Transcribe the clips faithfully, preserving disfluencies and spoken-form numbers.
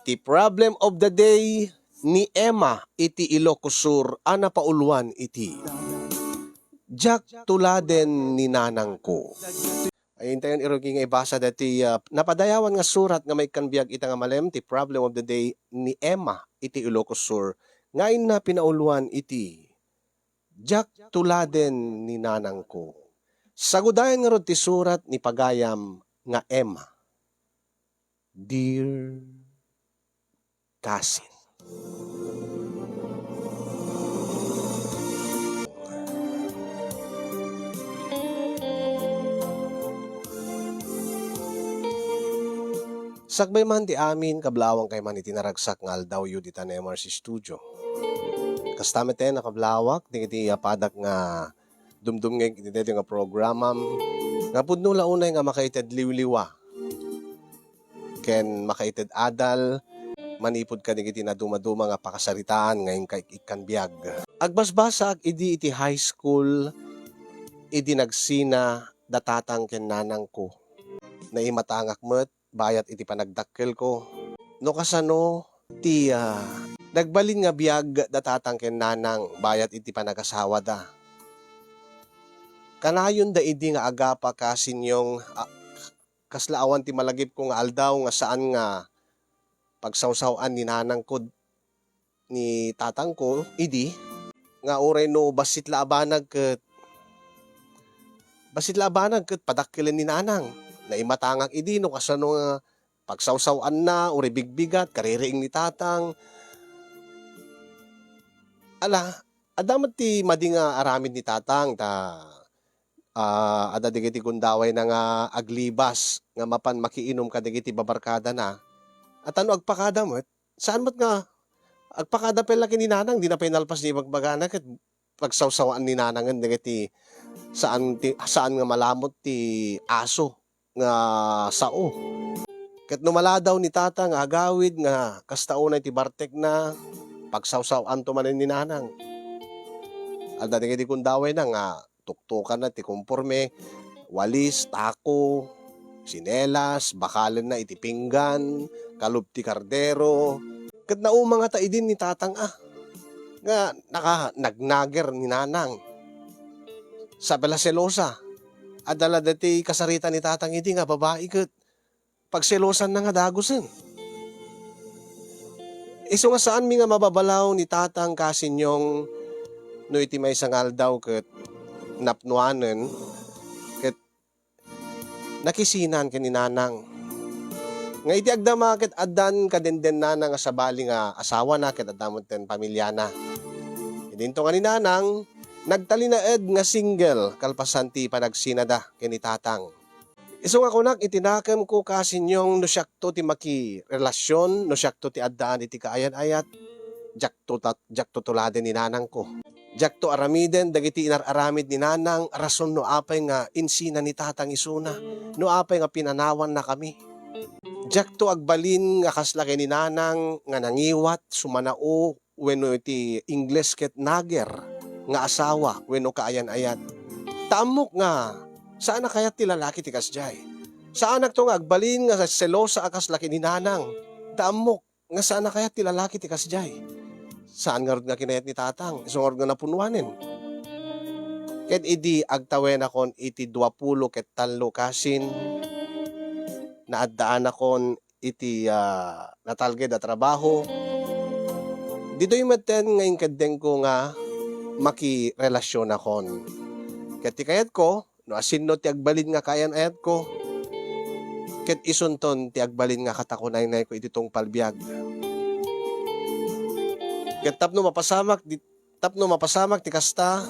Ti problem of the day ni Emma iti Ilocos Sur a napauluan iti, "Diak tuladen ni nanangko." Ay, intayon irugi nga ibasa dati, ah, napadayawan nga surat nga maikkan biag ita nga malem, ti problem of the day ni Emma iti Ilocos Sur, nga inna pinauluan iti, "Diak tuladen ni nanangko." Sagudayan ngarud ti surat ni pagayam nga Emma. Dear cousin. Sakbay man ti amin, kablaawankayo man iti naragsak nga aldawyo dita M R C Studio. Kasta met a kablawak, dagiti apadak nga dumdumngeg iti daytoy nga programam, nga pudno la unay nga makaited liwliwa ken makaited adal manipud kadagiti nadumaduma nga pakasaritaan nga inka ikkan biag. Agbasbasaak idi iti high school, idi nagsina da tatang ken nanangko. Naimatangak met bayat iti panagdakkelko. No kasano ti, ah, nagbalin nga biag da tatang ken nanang bayat iti panagasawada. Kanayonda idi nga agapa kasin yung, ah, kasla awan ti malagipko nga aldaw nga saan nga pagsawsaw-an ni nanangko ni tatangko idi, nga uray no bassit la a banag ket, bassit la a banag ket padakkelen ni nanang. Naimatangak idi no kasano nga pagsawsaw-anna, uray bigbigat, kaririing ni tatang. Ala, adda met ti madi nga aramid ni tatang ta, ah, adda dagiti gundawayna nga aglibas nga mapan makiinum kadagiti babarkadana. A ta no agpakada met, saan met nga agpakada pay la ken ni nanang, dina pay nalpas ni ibagbagana ket pagsawsawaan ni nanangen dagiti saan ti, saan nga malamut ti aso nga sao. Ket no maladaw ni tata nga agawid nga kasta unay ti bartekna, pagsawsaw-anto manen ni nanang. Adda dagiti gundawayna nga tuktukanna ti komporme, walis, tako, sinelas, bakalenna iti pinggan, kalub ti kardero. Ket nauma ngata idin ni tatang a, nga naka-, nagnager ni nanang. Sapay la selosa. Adda la dati kasarita ni tatang idi nga babai ket pagselosanna nga dagusen. Isu nga saanmi nga mababalaw ni tatang kasin yung no iti maysa nga aldaw ket napnuanen ket nakisinan ken ni nanang. Nga iti agdama ket addan kadendennana nga sabali nga asawana ket adda met ten pamilyana. Idinto nga ni nanang, nagtalinaed nga single kalpasan ti panagsinada ken ni tatang. Isu nga kunak iti nakemko, kasinyong, no siakto ti makirelasyon, no siakto ti addaan iti kaayan-ayat, diakto ta-, diakto tuladen ni nanangko. Diakto aramiden dagiti inar-aramid ni nanang, rason no apay nga insina ni tatang isuna, no apay nga pinanawannakami. Diakto agbalin nga kasla ken ni nanang nga nangiwat, sumanao, wenno iti Ingles ket nager nga asawa wenno kaayan-ayat. Ta ammok nga saan a kayat ti lalaki ti kasdiay. Saanakto nga agbalin nga selosa a kasla ken ni nanang. Ta ammok nga saan a kayat ti lalaki ti kasdiay. Saan ngarud nga kinayat ni tatang, isu ngarud nga napunuanen. Ket idi agtawenakon iti duapulo ket tallo kasin, naaddaanakon iti, ah, natalged a trabaho. Ditoy metten nga inkeddengko nga makirelasyon akon. Ket ti kayatko, no asinno ti agbalin nga kaayan-ayatko, ket isunton ti agbalin nga katakunaynayko iti tungpal biag. Ket tapno mapasamak di-, tapno mapasamak ti kasta,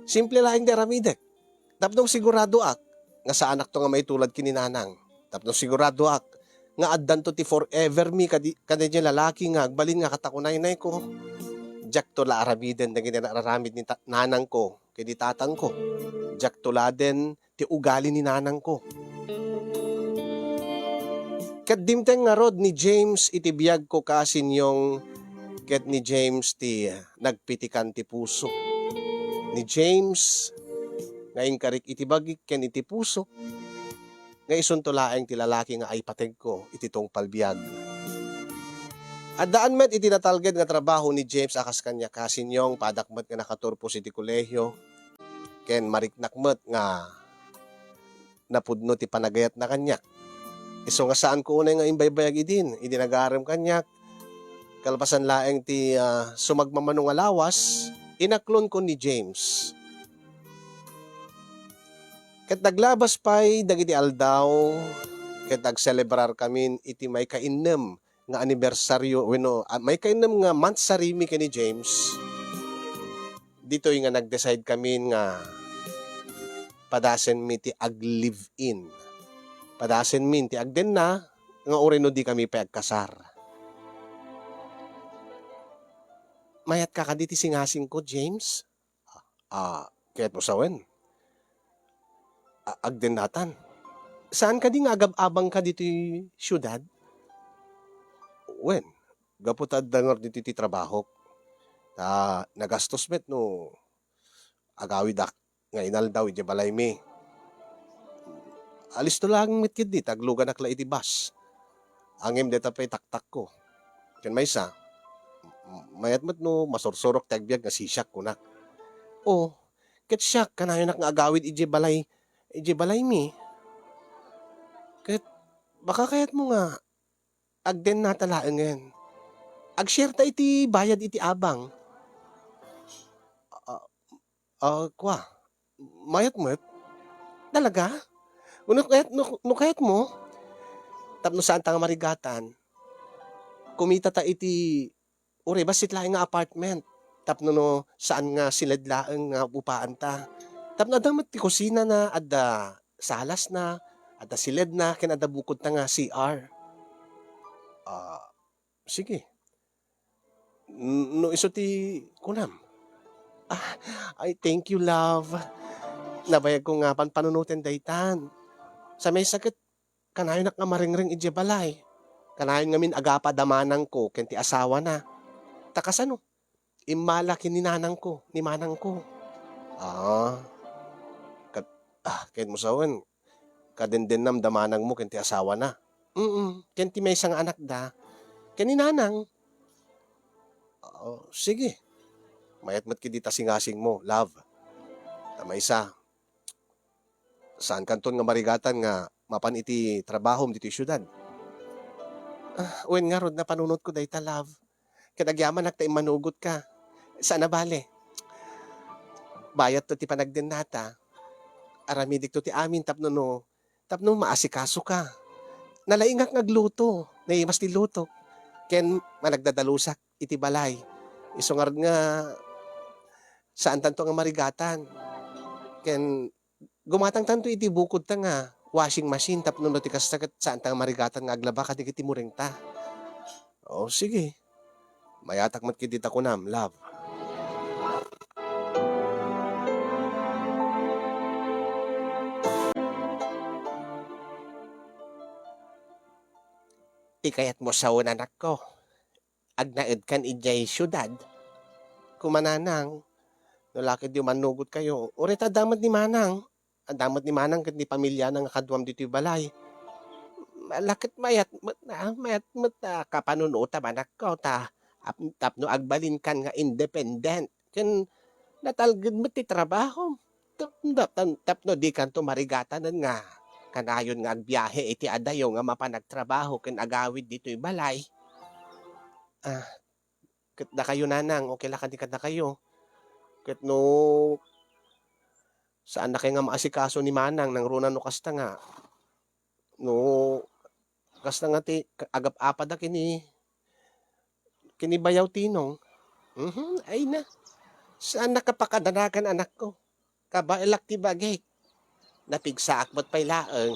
simple laeng ti aramidek. Tapno siguradoak nga saanakto nga maitulad ken ni nanang. Tapno siguradoak nga addanto ti forever me kadi-, kadaydiay lalaki nga agbalin nga katakunaynayko. Diakto la aramiden dagiti nararamid ni ta-, nanangko ken ni tatangko. Diakto laden ti ugali ni nanangko. Ket dimteng ngarud ni James iti biagko, kasinyong, ket ni James ti nagpitikan ti puso. Ni James nga inkarik iti bagik ken iti puso, nga isunto laeng ti lalaki nga aipategko iti tungpal biag. Addaan met iti natalged nga trabaho ni James a kas kaniak, Kasinyong, padak met nga nakaturpos iti kolehio, ken mariknak met nga napudno ti panagayatna kaniak. Isu nga saanko unay nga imbaybayag idin, idi nagarem kaniak, kalpasan laeng ti, ah, sumagmamano nga lawas, inaklonko ni James. Ket naglabas pay dagiti aldaw, ket agselebrar kamin iti maikainnem nga anibersaryo wenno, ah, maikainnem nga monthsary mi ken ni James. Ditoy nga nag-decide kamin nga padasenmi ti ag-live-in. Padasenmin ti agdenna nga uray no di kami pay agkasar. Mayatka kadi ti singasingko, James? Ah, kayatmo sawen? A-, agdennatan. Saan kadi nga agab-abangka ditoy siudad? Wen, gapu ta adda ngarud ditoy ti trabahok. Ta nagastos met no agawidak nga inaldaw idiay balaymi. Alisto laeng met ketdi ta agluganak la iti bus. Ngem dayta pay taktakko. Ken maysa, m-, mayat met no masursurok ti agbiag nga sisiak, kunak. O, ket siak, kanayonak nga agawid idiay balay, idiay balaymi. Ket baka kayatmo nga agdennata laengen. Ag-share ta iti bayad iti abang. Ah, ah, kua, mayat met? Talaga? No kayat-, no, no kayatmo, tapno saanta nga marigatan, kumitata iti uray bassit laeng nga apartment. Tapno no saan nga siled laeng nga upaanta. Tapno adda met ti kusinana, adda salasna, adda siledna, ken adda bukodta nga C R. Ah, sige. N-, no isu ti kunam. Ah, ay, thank you, love. Nabayagko nga panpanunoten daytan. Sa maysa ket, kanayonak nga marengreng idiay balay. Kanayon ngamin agapa da manangko ken ti asawana. Ta kasano? Immala ken ni nanangko, ni manangko. Ah. Kat-, ah, ket mo sawen, kadendennam da manangmo ken ti asawana. Mm, ken ti maysa nga anakda, ken ni nanang. Oh, sige. Mayat met ketdi ta singasingmo, love. Ta maysa, saankanton nga marigatan nga mapan iti trabahom ditoy siudad? Ah, wen ngarud, napanunotko dayta, love. Ket agyamanak ta immanugotka. Saan a bale. Bayadto ti panagdennata. Aramidekto ti amin tapno no, tapno maasikasoka. Nalaingak nga agluto. Naimas ti lutok. Ken managdadalusak iti balay. Isu ngarud nga saantanto nga marigatan. Ken gumatangtanto iti bukodta nga washing machine tapno no ti kasta ket saanta nga marigatan nga aglaba kadagiti murengta. O, sige. Mayatak met ketdi ta kunam, love. Ti kayatmo sawen, anakko, agnaedkan idiay siudad? Kumananang, no la ketdi mannugotkayo, uray ta adda met ni manang, adda met ni manang ket ni pamiliana nga kaduam ditoy balay. Ala ket mayat met, ah, mayat met a kapanunotam, anakko, ta ap-, tapno agbalinkan nga independent. Ken natalged met ti trabahom. Tap-, tap-, tapno dikanto marigatanen nga kanayon nga agbiahe iti adayo nga mapan agtrabaho ken agawid ditoy balay. Ah, ket dakayo, nanang, okay la kadi kadakayo? Ket no saannakayo nga maasikaso ni manang, nangruna no kasta nga, no kasta nga ti ka-, agap-apada ken ni, ken ni Bayaw Tinong. Mhm, ay na. Saannaka pakadanagan, anakko. Kabaelak ti bagik. Napigsaak met pay laeng.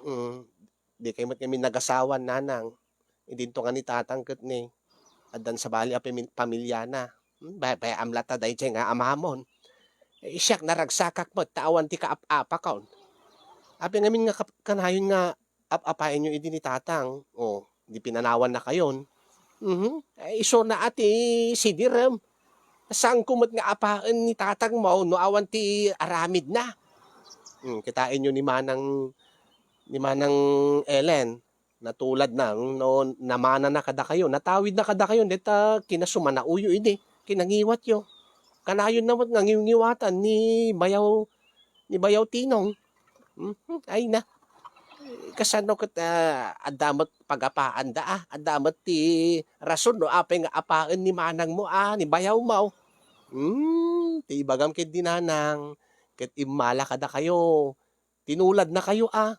Mm, dikay met ngamin nagasawan, nanang. Idinto nga ni tatang ket ni, addan sabali a pami-, pamiliana. Hmm, bay-, bay-am latta daydiay nga amamon. Eh, siak naragsakak met ta awan ti kaap-apakon. Apay ngamin nga kap-, kanayon nga ap-apaenyo idi ni tatang? O, di pinanawannakayon. Mhm. Eh, isuna a ti sidirem. Saanko met nga apaen ni tatangmo no awan ti aramidna. Hmm, kitaenyo ni Manang, ni Manang Ellen. Natulad na, no, namanana kadakayo, natawidna kadakayo, deta kinasumanaoyo idi, kinangiwatyo. Kanayonna met nga ngiwngiwatan ni bayaw, ni bayaw Tinong. Mhm, ay na. Kasano ket, ah, adda met pagapaanda, ah, adda met ti rason no apay nga apaen ni manangmo, ah, ni bayawmo. Hmm, ti ibagam ketdi nanang, ket immala kadakayo. Tinuladnakayo, ah.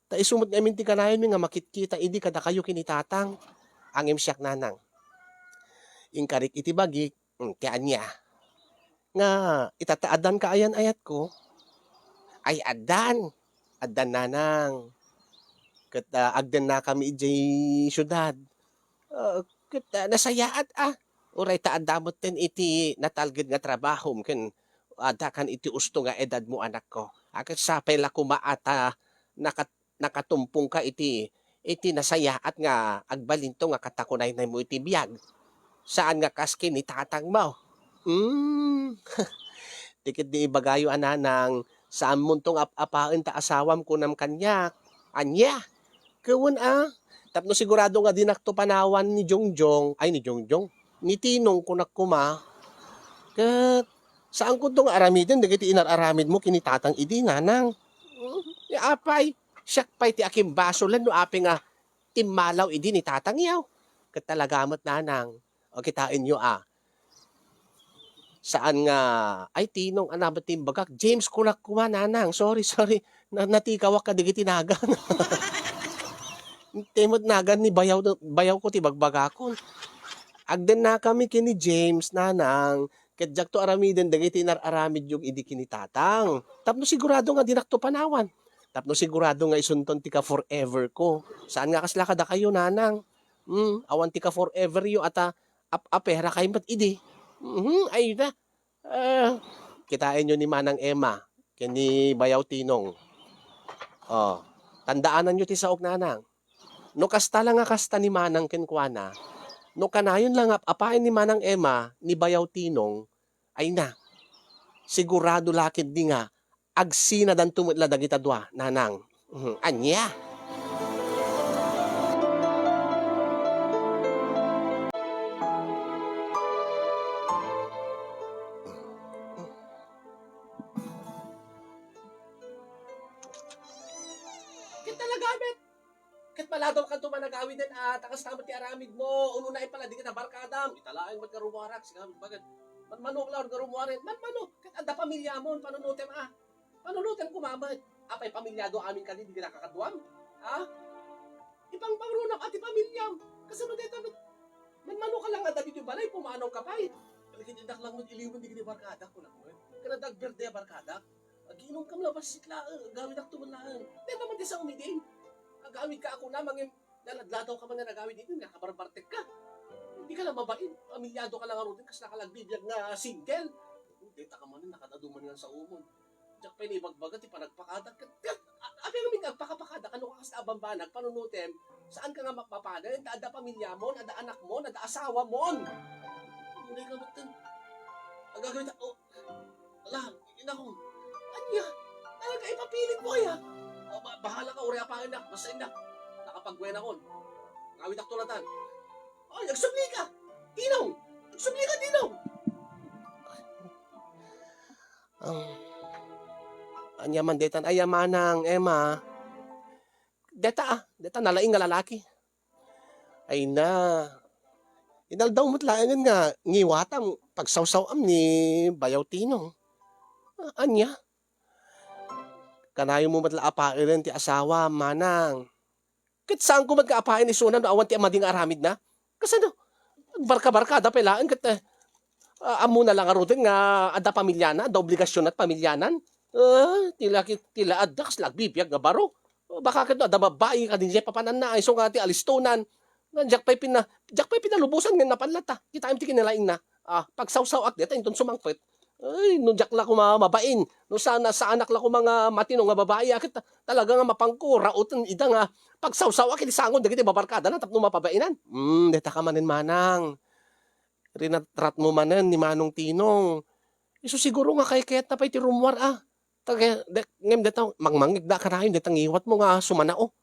Ta isu met ngamin ti kanayonmi nga makitkita idi kadakayo ken ni Tatang. Ngem siak, nanang, inkarik iti bagik, mm, ti ania? Nga, itataaddanka a yan-ayatko? Ay, addan. Addan, nanang. Ket, ah, agdennakami idiay siudad. Ah, ket, ah, nasayaat, ah. Uray ta adda metten iti natalged nga trabahom ken addakan iti usto nga edadmo, anakko. A, ket sapay la koma a ta nakat-, nakatumpongka iti, iti nasayaat nga agbalinto nga katakunaynaymo iti biag. Saan nga kas ken ni tatangmo. Hmm. Ti ketdi ibagayo a nanang, saanmonto nga ap-apaen ta asawam kunam kaniak. Ania? Ket wen a, tapno sigurado nga dinakto panawan ni Jongjong, ay, ni Jongjong, ni Tinong kunak koma. Ket saankonto nga aramiden dagiti inar-aramidmo ken ni tatang idi, nanang. Hmm, ni apay, siak pay ti akimbasolan no apay nga timmalaw idi ni tatangyo. Ket talaga met, nanang. O, kitaenyo a. Saan nga, ay, Tinong, ania met ti imbagak? James kunak koma, nanang. Sorry, sorry. Na-, natikawak kadagiti nagan. Ti met nagan ni bayaw, bayawko ti bagbagakon. Agdennakami ken ni James, nanang. Ket diakto aramiden dagiti inar-aramidyo idi ken ni tatang. Tapno sigurado nga dinakto panawan. Tapno sigurado nga isunton ti ka-forever ko. Saan nga kasla kadakayo, nanang? Hmm, awan ti ka-forever yo a ta ap-aperakay met idi. Mhm, ay na. Ah, kitaenyo ni Manang Emma ken ni Bayaw Tinong. Oh, tandaananyo ti saok, nanang. No kasta la nga kasta ni Manang kenkuana, no kanayon la nga ap-apaen ni Manang Emma ni Bayaw Tinong, ay na, sigurado la ketdi nga agsinadanto met la dagita dua, nanang. Mhm, ania? Ket talaga met, ket maladawkanto man agawiden a ta kasta met ti aramidmo, unay pay la dagita barkadam, ita laeng met nga rumuarak, sika met bagad. Manmanok laeng nga rumuarak, manmanok, ket adda pamilyamon, panunotem a. Panunotem koma met. Apay pamilyado amin kadi dagiti kakaduam? Ha? Ipangpangrunam a ti pamilyam. Kasano dayta met? Manmanoka la nga adda ditoy balay, pumanawka pay. Ket innak la met iliwen dagiti barkadak, kunak met. Ken adda agberde a barkadak. Agiinomkam la bassit laeng, agawidakto met laeng. Dayta met ti saom idi. Agawidka a kunam, ngem naladladawka man nga nagawid idi, nakabarbartekka. Dika la mabain, pamilyadoka la ngaruden, kasla ka la agbibiag nga single. Dayta ka manen, nakadadu man nga saomon. Diak pay naibagbaga ti panagpakadak ket, ket, a-, apay ngamin nga agpakapakadak, no kasta a bambanag, panunotem, saanka nga mapapanen, ta adda pamilyamon, adda anakmon, adda asawamon. Uray ka met ken. Agagawid, oh, ala, inako. Ania? Talaga, ipapilit mo, aya? Oh, ba-, bahala ka, uray apaennak, basta innak. Nakapagwenakon. Ngawidakto latan. Oy, agsubli ka! Tinong! Agsubli ka, Tinong! Ang, ania man daytan, ay, a Manang Emma. Deta, ah, deta nalaing nga lalaki. Ay na. Inaldaw met laengen nga ngiwatam, pagsawsaw-am ni Bayaw Tinong. Ah, ania? Kanayon mo met la apaenen ti asawam, Manang. Ket saanko met nga apaen isuna no awan ti madi nga aramidna? Kasano? Agbarkabarkada pay laeng ket, eh, ah, ammona la ngaruden nga adda pamilyana, adda obligasionna ti pamilyanan. Ah, ti laki, ti la adda kasla agbibiag nga baro. Baka ket no adda babbai kadi diay papananna, isu nga ti alistonan. Nga diak pay pina-, diak pay pinalubosan nga napan latta. Kitaem ti kinalaingna. Ah, pagsawsaw-ak dita inton sumangpet. Ay, no diak la koma mabain, no sana-, saanak la koma nga matino nga babai, a ket ta-, talaga nga mapangko rauten ida nga pagsawsaw-ak iti sango dagiti babarkadana tapno mapabainan. Hmm, dayta ka manen, Manang. Rinatratmo manen ni Manong Tinong. Isu siguro nga kaykayatna pay ti rummuar, a. Taga-, de-, ngem dayta, mangmangngegda kanayon dayta ngiwatmo nga sumanao.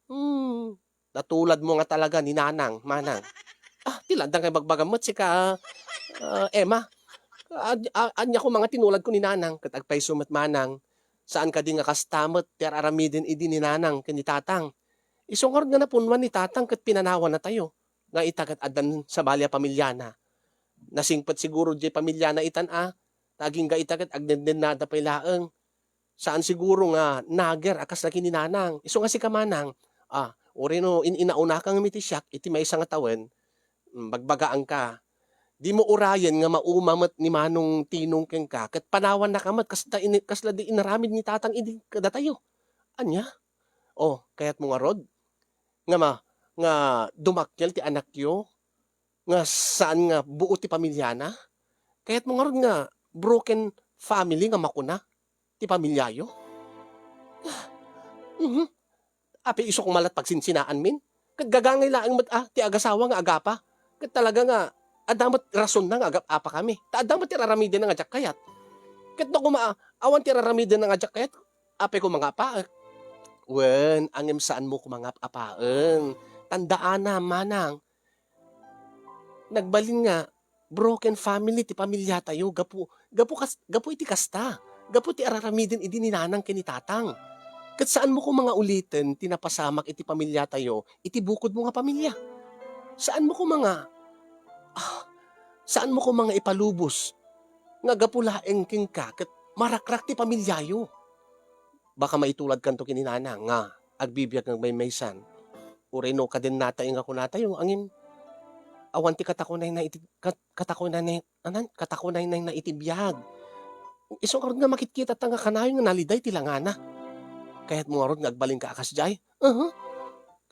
Hmm. a tuladmo nga talaga ni Nanang, Manang. Ah, ti laeng nga ibagbagam met sika, ah, Emma. Ad-, a-, ania koma nga tinuladko ni Nanang, ket agpayso met Manang. Saan kadi nga kasta met ti ar-aramiden idi ni Nanang ken ni Tatang. Isu ngarud nga napunnuan ni Tatang ket pinanawannatayo, nga ita ket addan sabali a pamiliana. Nasingpet siguro diay pamiliana itan a, ta agingga ita ket agnennennada pay laeng. Saan siguro nga nager a kasla ken ni Nanang. Isu nga sika, Manang, ah, uray no in-inaunaka ngem iti siak iti maysa nga tawen, mm, bagbagaanka. Dimo urayen nga mauma met ni Manong Tinong kenka, ket panawannaka met kasla ini-, kasla di inaramid ni Tatang idi kadatayo. Ania? Oh, kayatmo ngarud nga ma-, nga dumakkel ti anakyo, nga saan nga buo ti pamiliana? Kayatmo ngarud nga broken family nga makuna ti pamiliayo? Mhm. Apay, isu koma la't pagsinsinaanmin? Ket gagangay laeng met a ti agasawa nga agapa. Ket talaga nga adda met rasonna nga agap-apakami. Ta adda met ti ar-aramidenna nga diak kayat. Ket no koma a, awan ti ar-aramidenna nga diak kayat, apay koma nga apaek? Wen, ngem saanmo koma nga ap-apaen. Tandaanam, Manang, nagbalin nga broken family ti pamiliatayo gapu, gapu kas-, gapu iti kasta, gapu ti ar-aramiden idi ni Nanang ken ni Tatang. Ket saanmo koma nga uliten ti napasamak iti pamiliatayo iti bukodmo nga pamilia. Saanmo koma nga, ah, saanmo koma nga ipalubos nga gapu laeng kenka ket marakrak ti pamiliayo. Baka maituladkanto ken ni Nanang nga agbibiag nga maymaysan. Uray no kadennata nga kunatayo, ngem awan ti katakunayna iti, kat-, katakunayna, anan, katakunayna iti biag. Isu ngarud nga makitkitata nga kanayon nga naliday ti langana. Kayatmo ngarud nga agbalinka a kasdiay? Aha.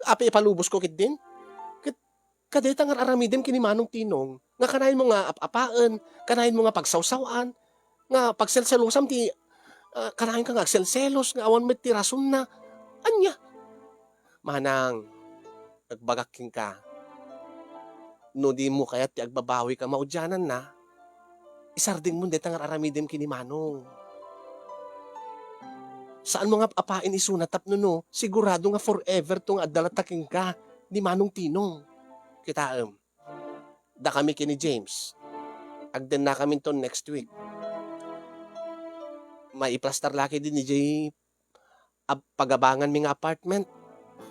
Apay, ipalubosko ketdin? Ket kadayta nga ar-aramidem ken ni Manong Tinong, nga kanayonmo nga ap-apaen, kanayonmo nga pagsawsaw-an, nga pagselselosam ti, ah, kanayonka nga agselselos nga awan met ti rasonna. Ania? Manang, agbagak kenka, no dimo kayat ti agbabawika maudiananna, isardengmon dayta nga ar-aramidem ken ni Manong. Saanmo nga ap-apaen isuna tapno no, sigurado nga forever to nga adda latta kenka ni Manong Tinong. Kitaem, dakami ken ni James, agdennakaminton next week. Maiplastar la ketdi diay ap-, pagabanganmi nga apartment.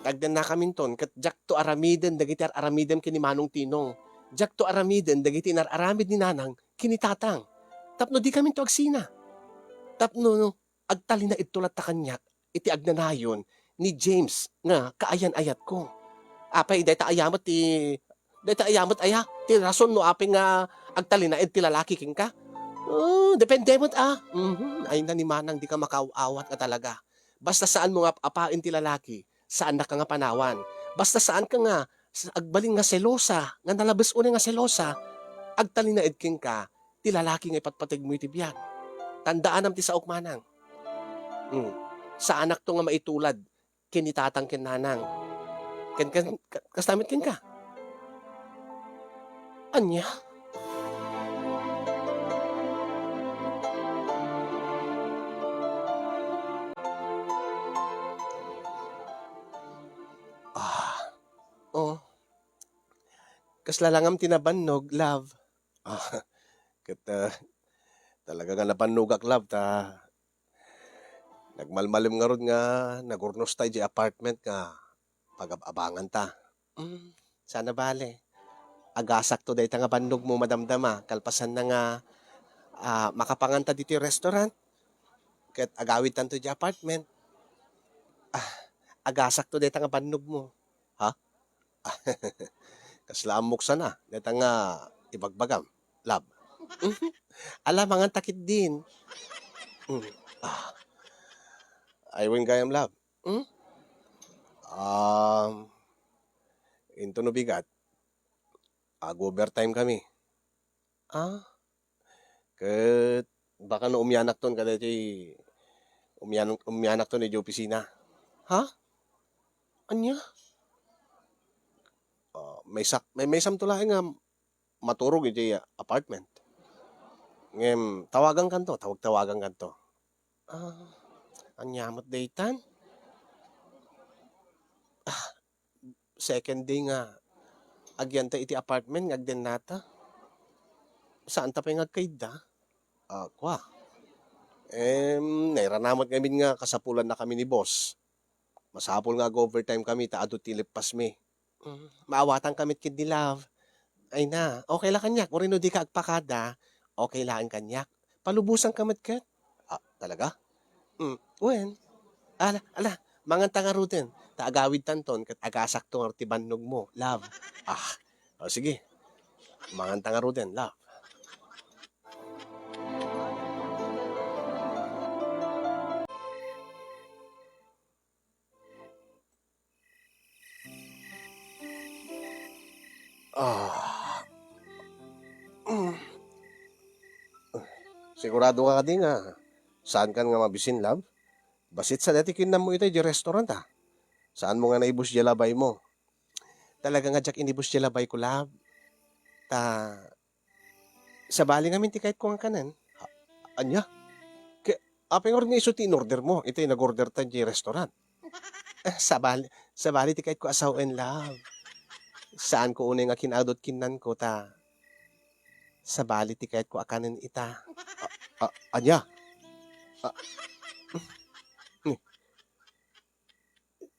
Agdennakaminton, ket diakto aramiden dagiti ar-aramidem ken ni Manong Tinong. Diakto aramiden dagiti inar-aramid ni Nanang ken ni Tatang. Tapno dikaminto agsina. Tapno agtalinaedto latta kaniak iti agnanayon ni James nga kaayan-ayatko. Apay, dayta aya met ti, dayta aya met aya ti rason no apay nga agtalinaed ti lalaki kenka? Oh, depende met a. Mhm, ayna ni Manang, dika makaaw-awat nga talaga. Basta saanmo nga ap-apaen ti lalaki, saannaka nga panawan. Basta saanka nga s-, agbalin nga selosa, nga nalabes unay nga selosa, agtalinaed kenka ti lalaki nga ipatpategmo iti biag. Tandaanam ti saok, Manang. Hmm. Saanakto nga maitulad ken ni Tatang ken Nanang. Ken, ken, ka-, kasta met kenka. Ania? Ah. Oh. Kasla langam ti nabannog, love. Ah, ket, ah, talaga nga nabannogak, love, ta nagmalmalem ngarud nga nagurnosta idiay apartment nga pagab-abanganta. Mm, sana bale. Agasakto dayta nga bannogmo, madamdama, kalpasanna nga, ah, makapanganta ditoy restaurant ket agawidtanto idiay apartment. Ah, agasakto dayta nga bannogmo. Ha? Kasla ammok sana dayta nga ibagbagam, love. Ala, manganta ketdin. Mm. Ah. Ay, wen gayam, love. Hmm? Um, into no bigat, ag-overtime kami. Ah? Ket baka no umianakton kadaytoy, umian-, umianakton idiay opisina. Ha? Ania? Ah, maysak-, may, maysamto laeng nga maturog idiay apartment. Ngem, tawagankanto, tawag-tawagankanto. Ah, ania met daytan? Ah, second day nga agyanta iti apartment nga agdennata. Saanta pay nga agkayda. Ah, kua. Em, nairana met ngamin nga kasapulannakami ni boss. Masapul nga ag-overtime kami ta adu ti leave pass mi. Mm, maawatan ka met ketdi, love. Ay na, okay la kaniak, uray no dika agpakada, okay laeng kaniak. Palubosan ka met ket. Ah, talaga? Mm, wen. Ala, ala, manganta ngaruden. Ta agawidtanton ket agasakto ngarud ti bannogmo, love. Ah, o sige. Manganta ngaruden, love. Ah. Mm. Sigurado ka kadi nga saankan nga mabisin, love? Bassit sa dati kinnammo ita idiay restaurant, ah. Saanmo nga naibus diay labaymo? Talaga nga diak inibus diay labayko, love. Ta sabali ngamin ti kayatko nga kanen. A-, ania? Ke-, apay ngarud nga isu ti in-ordermo iti nag-orderta idiay restaurant? Eh, sabali, sabali ti kayatko a sawen, love. Saanko unay nga kin-adut kinnanko ta sabali ti kayatko a kanen ita. A-, a-, ania? A-,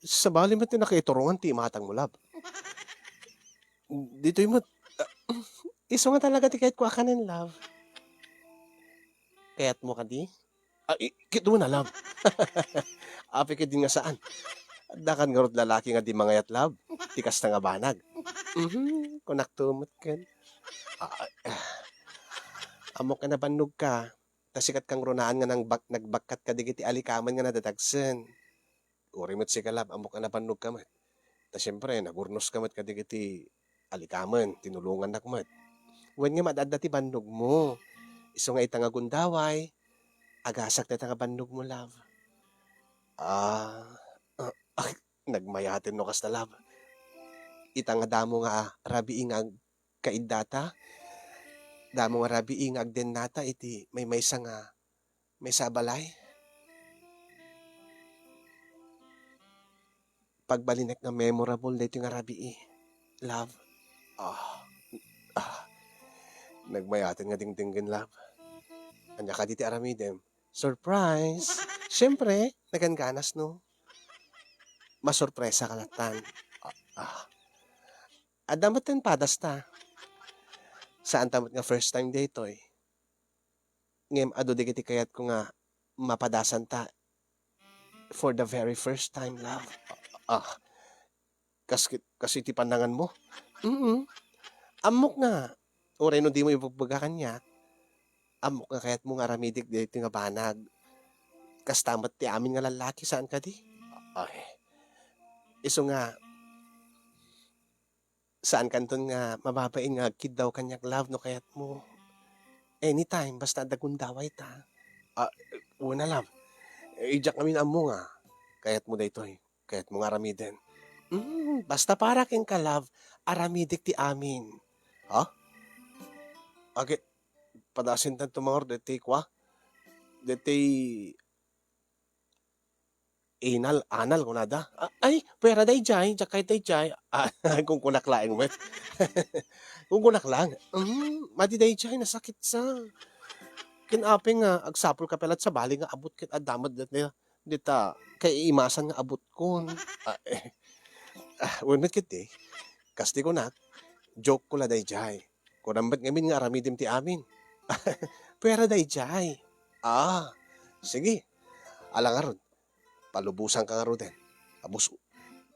Sabali met ti nakaiturongan ti imatangmo, love. Ditoy met, ah, isu nga talaga ti kayatko a kanen, love. Kayatmo kadi? Ah, i-, kitaem a, love. Apay ketdi nga saan? Addakan ngarud lalaki nga di mangayat, love. Ti kasta nga banag. Mhm, kunakto met ken. Ah, ah, ammok nga nabannogka. Ta sika ti kangrunaan nga nangbak-, nagbakkat kadagiti alikamen nga nadadagsen. Uray met sika, love, ammok a nabannogka met. Ta siempre, nagurnoska met kadagiti alikamen, tinulongannak met. Wen nga, ad-adda ti bannogmo. Isu nga ita nga gundaway, agasak dayta nga bannogmo, love. Ah, ah, ah, nagmayaten no kasta, love. Ita nga damo nga rabii nga ag-, kaiddata, damo nga rabii nga agdennata iti maymaysa nga maysa a balay. Pagbalinek nga memorable daytoy nga rabii, love. Ah, ah, nagmayaten nga dingdinggen, love. Ania kadi ti aramidem? Surprise! Siempre, nagangganas, no? Masurpresaka lattan. Ah, ah. Adda met ti padasta. Saanta met nga first time daytoy. Ngem adu dagiti kayatko nga mapadasanta for the very first time, love. Ah, kas, kas iti pannanganmo? Mm. Ammok nga, uray no dimo ibagbaga kaniak, ammok nga kayatmo nga aramidek daytoy nga banag. Kasta met ti amin nga lallaki, saan kadi? Ay, isu nga, saankanton nga mababain nga agkiddaw kaniak, love, no kayatmo. Anytime, basta adda gundawayta. Ah, wen a, love. Eh, diak ngamin ammo nga kayatmo daytoy. Kayatmo nga aramiden. Mm, basta para kenka, love, aramidek ti amin. Ha? Agi, padasintan tumangar deti kua? Deti Inal, anal kunada. A-, ay, puera dayjay, diak kayat dayjay. Ah, kunkunak laeng met. Kunkunak lang. Mm, madi dayjay, nasakit sa. Ken apay nga agsapulka pay latta sabali nga abut ket adda met deta, deta kaiimasan nga abutkon. Ah, eh. Ah, wen met ketdi. Kas ti kunak, joke ko la dayjay. Kunam met ngamin nga aramidem ti amin. Puera dayjay. Ah, sige. Ala ngarud, palubosanka ngaruden. Abus,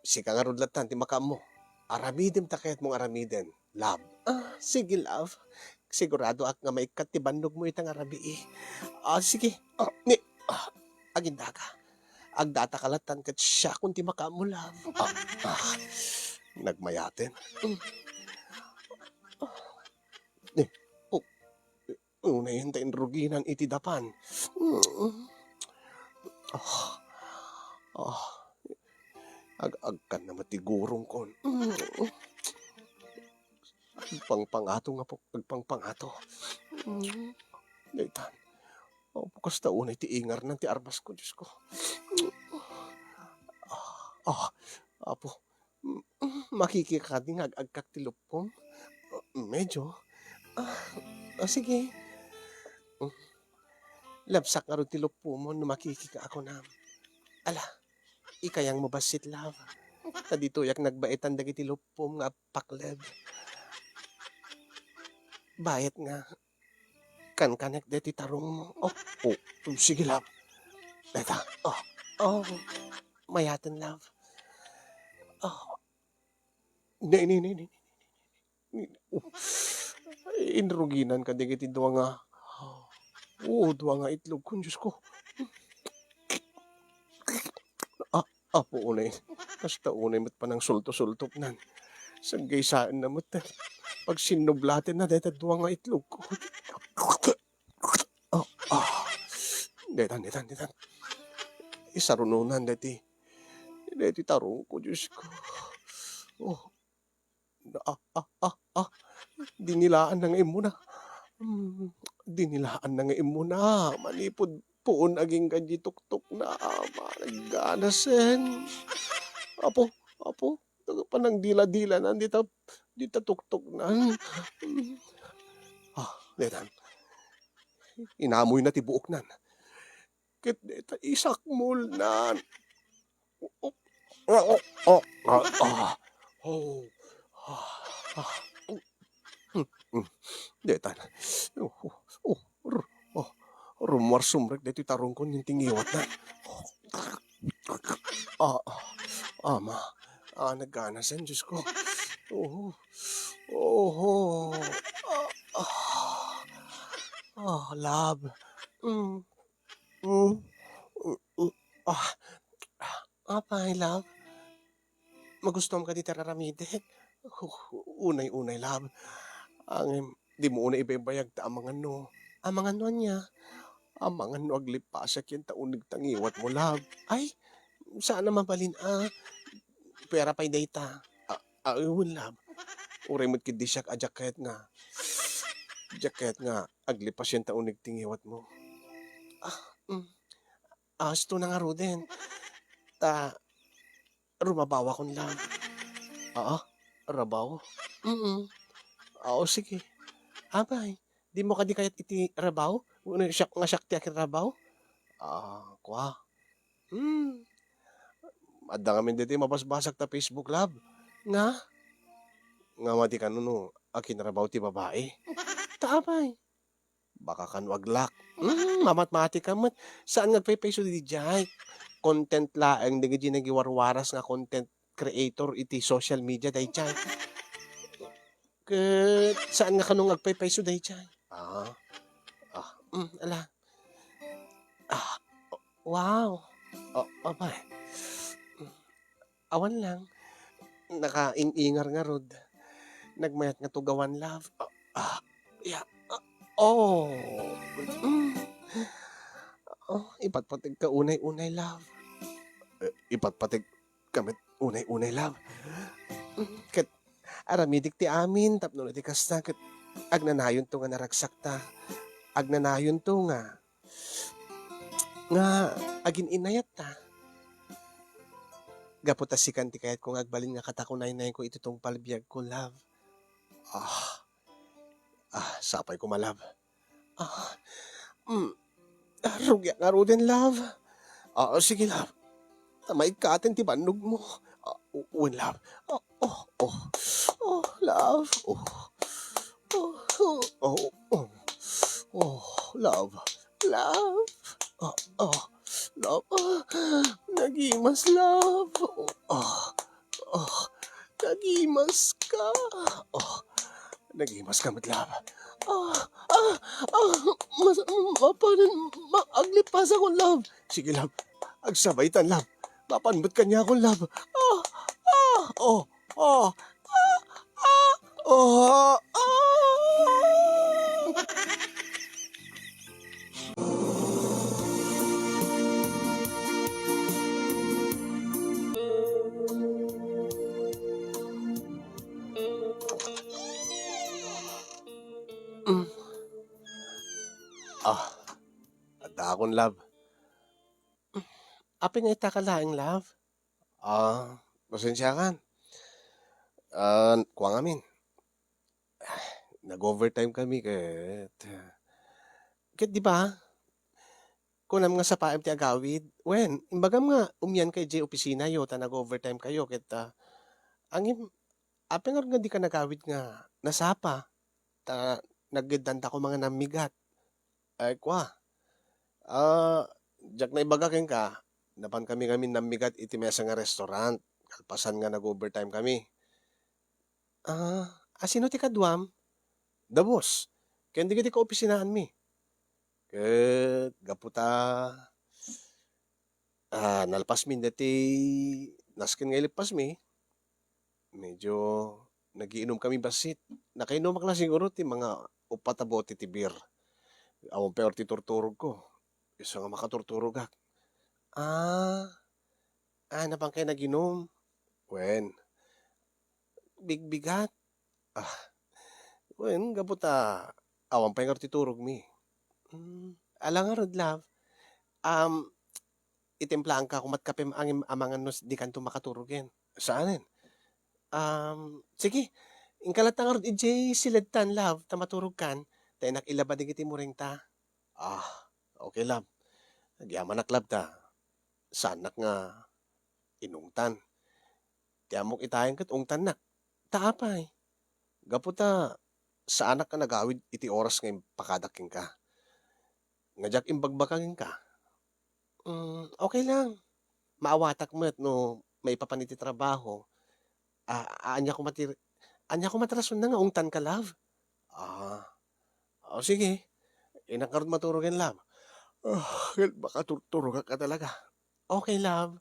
sika ngarud lattan ti makaammo. Aramidem ta kayatmo nga aramiden. Love. Ah, sige, love. Siguradoak nga maikkat ti bannogmo ita nga rabii. Ah, sige. Ah, ni, ah, agindaka. Agdataka lattan ket siakon ti makaammo, love. Ah, ah. Nagmayaten. Mm. Ni, oh. Unayen ta inruginan iti dapan. Mm. Ah. Ah. Ag-agkan na met ti gurongkon. Mm. Agpangpangato nga po, agpangpangato. Mm. Daytan. Apo, kasta unay ti ingarnan ti armasko, Diosko. Ah, ah, Apo, Mm, makikika kadi nga ag-agkak ti luppom? Medyo. Ah, ah, sige. Mm, labsak ngarud ti luppomon no makikika ako na. Ala, ikayangmo bassit, love. Ta ditoyak nagbaetan dagiti luppom nga agpakleb. Bayat nga kankanek deti tarongmo. Oh, oh, sige, love. Deta, oh, oh, mayaten, love. Oh, ne, ne, ne, ne, ne, ne, ne. Oh, inruginan ka dagiti dua nga, oh, dua nga itlog kon, Diyos ko. Ah, Apo, unay. Kasta unay met panangsulto-sultoknan. Saggaysaenna met. Pagsinnublatenna dayta dua nga itlog ko. Ah, ah. Detan, detan, detan. Isarunonan deti. Deti tarongko, Diyos ko. Oh. Ah, ah, ah, ah. Dinilaanna nga immuna. Hmm, dinilaanna nga immuna. Manipud puon agingga di tuktok na. Managanasen. Apo, apo. Panangdila-dilanan dita, dita tuktok na. Hmm. Ah, detan. Inamoy na ti buoknan. Ket deta isakmulnan. Oh, oh, oh, ah, ah. Oh, ah, ah. Hmm, hmm. Detan. Oh, oh, oh, r-, oh. Rummuar sumrek daytoy tarongko ngem ti ngiwatna. Ah, ah, ama. Ah, naganasen, Diyos ko. Oh, oh, oh. Ah, ah. Ah, love. Mm. Mm. Mm, mm. Ah. Apay, love? Magustuam kadi ti ar-aramidek? Hu-, hu-, unay-unay, love. Ngem, dimo unay ibaybayag ta amangan no. Amangan no ania? Amangan no aglipasek yanta uneg ta ngiwatmo, love. Ay, saan a mabalin a. Pay ara pay dayta. A, a, wen, love. Uray met ketdi siak a diak kayat nga, diak kayat nga aglipas yanta uneg ti ngiwatmo. Ah, mm. Asto na ngaruden. Ta, rumabawakon, love. Aa, rabaw? Mm. Aw, sige. Apay, dimo kadi kayat iti rabaw? Wenno siak nga siak ti akirabaw? Ah, kua. Hmm. Adda ngamin daytoy mabasbasag ta Facebook, love. Nga? Nga madi kano no akinrabaw ti babai? Ta apay? Baka kano aglak. Hmm, mamatmatika met. Saan nga agpaypayso daydiay? Content laeng dagiti nagiwarwaras nga content creator iti social media daydiay. Ket saan nga kano nga agpaypayso daydiay? Ah. Ah, hmm, ala. Ah, wow. Oh, apay. Awan lang. Nakaing-ingar ngarud. Nagmayat nga tugawan, love. Ah, ah, ya, ah, oh. Mm. Oh, ipatpategka unay-unay, love. Eh, ipatpategka met unay-unay, love. Mm, ket aramidik ti amin tapno no di kasta, ket agnanayonto nga naragsakta. Agnanayonto nga nga agin-inayatta. Gapu ta sikan ti kayatko nga agbalin nga katakunaynayko iti tungpal biagko, love. Ah. Ah, sapay koma, love. Ah. Mm. Ah, rugiak ngaruden, love. Ah, sige, love. Ta maikkaten ti bannogmo. Ah, u-, wen, love. Ah, oh, oh. Oh, love. Oh. Oh, oh, oh. Oh, oh, love. Love. Oh, oh, love. Ah, nagimas, love. Oh, oh, oh. Nagimas ka. Oh, nagimas ka met, love. Ah, ah, ah, mas-, mapanen ma-, aglipasakon, love. Sige, love. Agsabaytan, love. Mapan met kaniakon, love. Ah, ah, oh, oh, ah, ah, oh, ah. Mm. Ah, adda akon, love. Apay nga ita ka laeng, love? Ah, pasensiakan. Ah, kua ngamin. Nag-overtime kami ket, ket di ba, kunam nga sapaem ti agawid. Wen, imbagam nga umian kayo idiay opisinayo ta nag-overtime kayo ket, ah, ngem apay ngarud nga dika nagawid nga nasapa ta naggeddanta koma nga nammigat? Ay, kua. Ah, diak naibaga kenka, napan kami ngamin nammigat iti mesa nga restaurant, kalpasan nga nag-overtime kami. Ah, a, sino ti kaduam? The boss. Ken dagiti kaopisinaanmi. Ket gapu ta, ah, nalpasmi dati nasken nga ilippasmi, medyo nagiinom kami bassit. Nakainumak la siguro ti mga uppat a bote ti beer. Awan pay ti turturogko. Isu nga makaturturogak. Ah, ah, napan kayo naginom? Wen, bigbigat. Ah, wen, gapu ta awan pay ngarud ti turogmi. Hmm, ala ngarud, love. Um, itimplaanka koma ti kapem ngem amangan no s-, dikanto makaturogen. Saanen? Um, sige, inka latta ngarud idiay siledtan, love, ta maturogkan, ta innak ilaba dagiti murengta. Ah, okay, love. Agyamanak, love, ta saannak nga inungtan. Ti ammok itayen ket ungtannak. Ta apay? Gapu ta saanak a nagawid iti oras nga impakadak kenka. Nga diak imbagbaka kenka. Mm, okay lang. Maawatak met no maipapan iti trabaho. Ah, ania koma ti, ania koma ti rasonna nga ungtanka, love? Ah. O, sige. Innak ngarud maturogen, love. Ah, ket makaturturogak a talaga. Okay, love.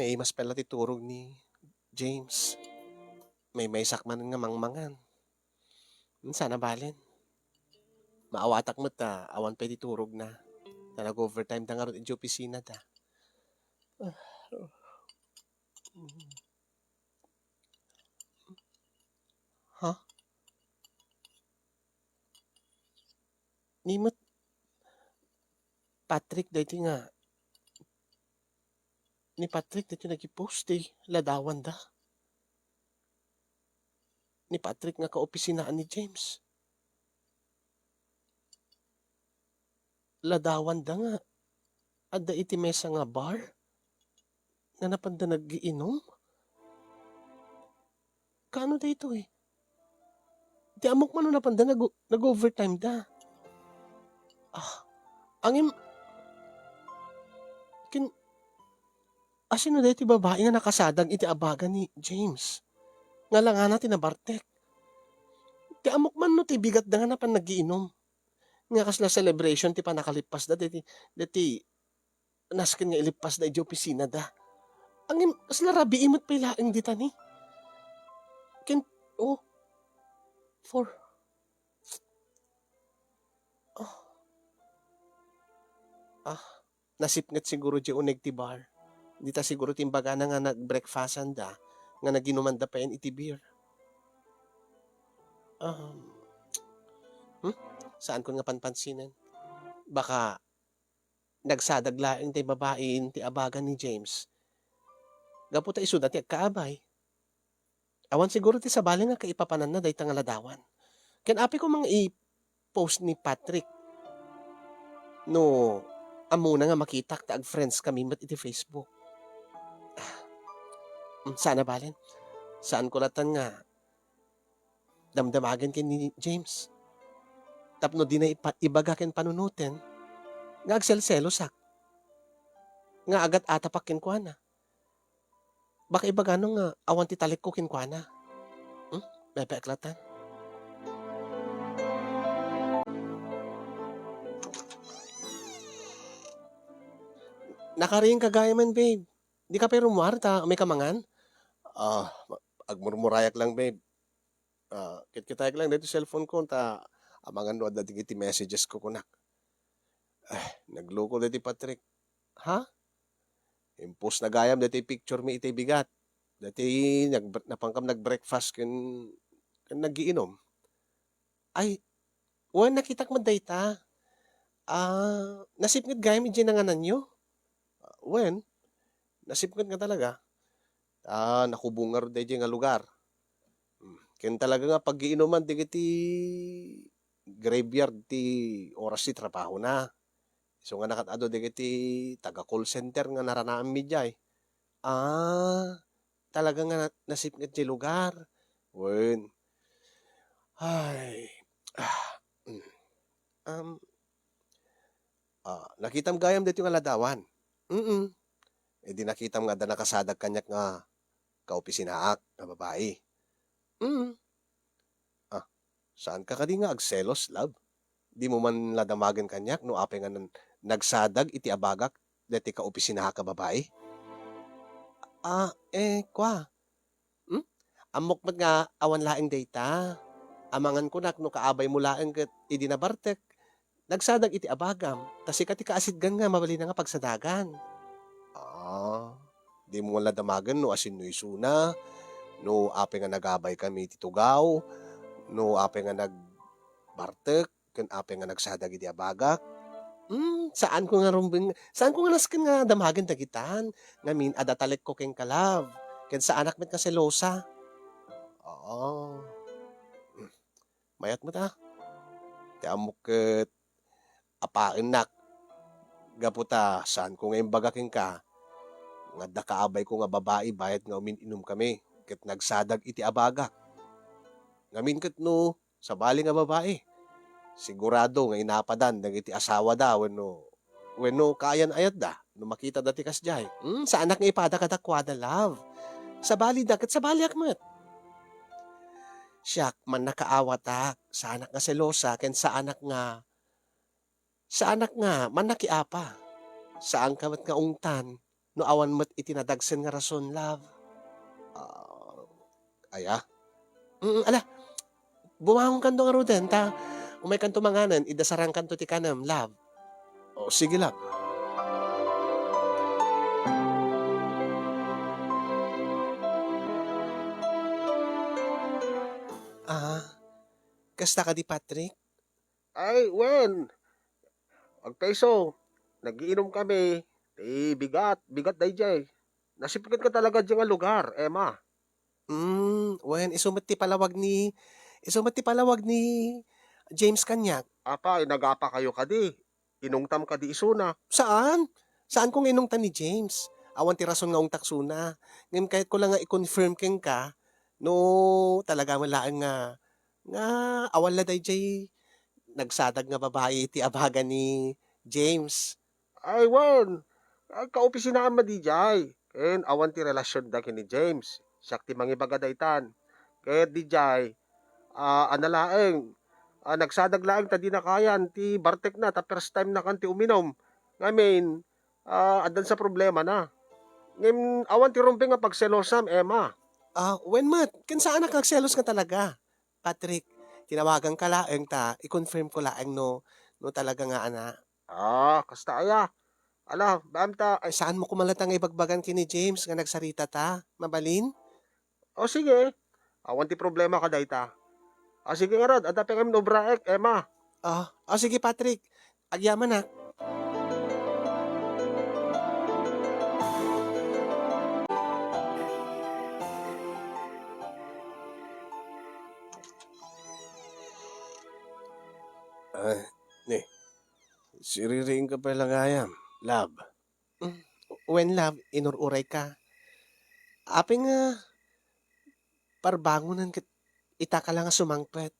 Eh, mas pela ti turog ni James. Maymaysak man nga mangmangan. Saan a balen. Maawatak met ta awan pay ti turogna. Ta nag-overtime da ngarud idiay opisina da. Ha? Ni met Patrick daytoy nga, ni Patrick daytoy nag-post ti ladawanda. Ni Patrick nga kaopisinaan ni James. Ladawanda nga adda iti mesa nga bar nga napanda nagiinom? Kaano daytoy? Ti ammok man no napanda nag-, nag-overtime da. Ah, ngem, ken, a, sino daytoy babai nga nakasadag iti abaga ni James? Nga langana ti nabartek. Ti ammok man no ti bigat da nga napan nagiinom. Nga kasla celebration ti pannakalippasda deti, deti nasken nga ilippasda idiay opisinada. Ngem, kasla rabii met pay laeng dita ni. Ken, oh, for, oh. Ah, nasipnget siguro diay uneg ti bar. Dita siguro ti imbagana nga nagbreakfastanda, nga naginumanda payen iti beer. Um, hmm? Saankon nga panpansinen. Baka nagsadag laeng ti babai ti abaga ni James. Gapu ta isuda ti agkaabay. Awan siguro ti sabali nga kaipapananna dayta nga ladawan. Ken apay koma nga i-post ni Patrick no ammona nga makitak ta ag-friends kami met iti Facebook. Ah, mm, saan a balen. Saanko latta nga damdamagen ken ni James. Tapno dina ipa-, ibaga ken panunoten nga agselselosak, nga agat-atapak kenkuana. Baka ibagano nga awan ti talekko kenkuana. Hmm? Bebe, aklatan. Nakariingka gayamen, babe. Dika pay rummuar ta umay ka mangan? Ah, agmurmurayak lang, babe. Ah, kitkitaek lang daytoy cellphone ko ta amangan no adda dagiti messages ko kunak. Ay, nagloko daytoy Patrick. Ha? Impostna gayam daytoy picture mi iti bigat. Daytoy nag-, napankam nag-breakfast ken, ken nagiinom. Ay, wen, nakitak met dayta. Ah, nasipnget gayam idiay nangananyo? Wen, nasipnget nga talaga. Ah, nakubong ngarud daydiay nga lugar. Hmm, ken talaga nga paggiinuman dagiti graveyard ti oras ti trabahona. Isu nga nakat-adu dagiti taga-call center nga naranaanmi diay. Ah, talaga nga na-, nasipnget diay lugar. Wen. Ay. Ah, mm. Um, ah, nakitam gayam daytoy nga ladawan? Mm. Idi nakitam nga adda nakasadag kaniak nga kaopisinaak nga babai. Mm. Ah, saanka kadi nga agselos, love? Dimo man la damagen kaniak no apay nga nan-, nagsadag iti abagak daytoy kaopisinaak a babai? Ah, eh, kua. Hmm? Ammok met nga awan laeng dayta. Amangan kunak no kaabaymo laeng ket idi nabartek, nagsadag iti abagam, ta sika ti kaasitgan nga mabalin nga pagsadagan. Ah, dimo la damagen no asinno isuna, no apay nga nagabaykami iti tugaw, no apay nga nagbartek, ken apay nga nagsadag iti abagak? Hmm, saanko nga rumbeng, saanko nga nasken nga damagen dagitan, ngamin, adda talekko kenka, love, ken saanak met nga selosa. Oo. Hmm. Mayat met, a. Ti ammok ket apaennak. Gapu ta saanko nga imbaga kenka nga adda kaabayko nga babai bayat nga umin-inumkami ket nagsadag iti abagak. Ngamin ket no, sabali nga babai, sigurado nga inapadan dagiti asawada wenno, wenno kaayan-ayatda no makitada ti kasdiay. Hmm, saanak nga ipada kadakuada, love. Sabalida ket sabaliak met. Siak, mannakaawatak, saanak nga selosa ken saanak nga, saanak nga mannakiapa. Saanka met nga ungtan no awan met iti nadagsen nga rason, love. Ah, aya? Mm, ala, bumangonkanto ngaruden ta umaykanto manganen, idasarangkanto ti kanem, love. O, sige, love. Ah, kasta kadi, Patrick? Ay, wen. Agkayso, nagiinom kami. Ti bigat, bigat daydiay. Nasipnget ka talaga diay nga lugar, Emma. Hmm, wen, isu met ti palawag ni, isu met ti palawag ni James kaniak. Apay, nagapa kayo kadi? Inungtam kadi isuna? Saan? Saanko nga inungtan ni James. Awan ti rason nga ungtak isuna. Ngem kayatko la nga i-confirm kenka no talaga met laeng nga, nga awan la daydiay nagsadag nga babai iti abaga ni James. Ay, wen. Ay, kaopisinaan met idiay. Ken awan ti relasionda ken ni James. Siak ti mangibaga daytan. Ket idiay, ah, ania laeng, ah, nagsadag laeng ta dina kayan ti bartekna ta first time-na kan ti uminum. Ngamin, ah, addan sa problemana. Ngem awan ti rumbeng nga pagselosam, Emma. Ah, wen met, ken saanak nga agselos nga talaga. Patrick, tinawaganka laeng ta i-confirmko laeng no, no talaga nga ania. Ah, kasta aya. Ala, baam ta, ay, saanmo koma latta nga ibagbagan ken ni James nga nagsaritata? Mabalin? O, sige. Awan ti problemaka dayta. Ah, sige ngarud, adda pay ngamin obraek, Emma. Ah, ah, sige, Patrick. Agyamanak. Ah, ni, siririingka pay la gayam, love. Mm, wen, love, inur-urayka. Apay nga parbangonen ket itaka la nga sumangpet.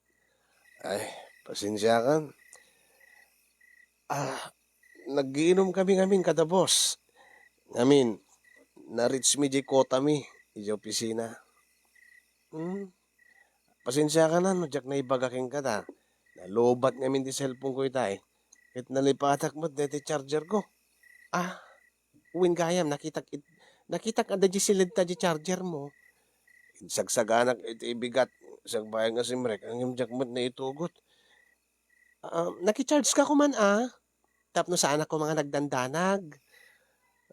Ay, pasensiakan. Ah, nagiinom kami ngamin kada boss. Ngamin, na-reach mi diay quota mi idiay opisina. Hmm. Pasensiakan a no diak naibaga kenka ta nalobat ngamin ti cellphone ko itay. Ket nalipatak met daytoy charger ko. Ah, wen gayam, nakitak it-, nakitak adda diay siled ta diay charger mo. Insagsaganak iti bigat, sagbayan nga simrek, ngem diak met naitugot. Ah, nakicharge ka koma, a? Tapno saanak koma nga nagdandanag.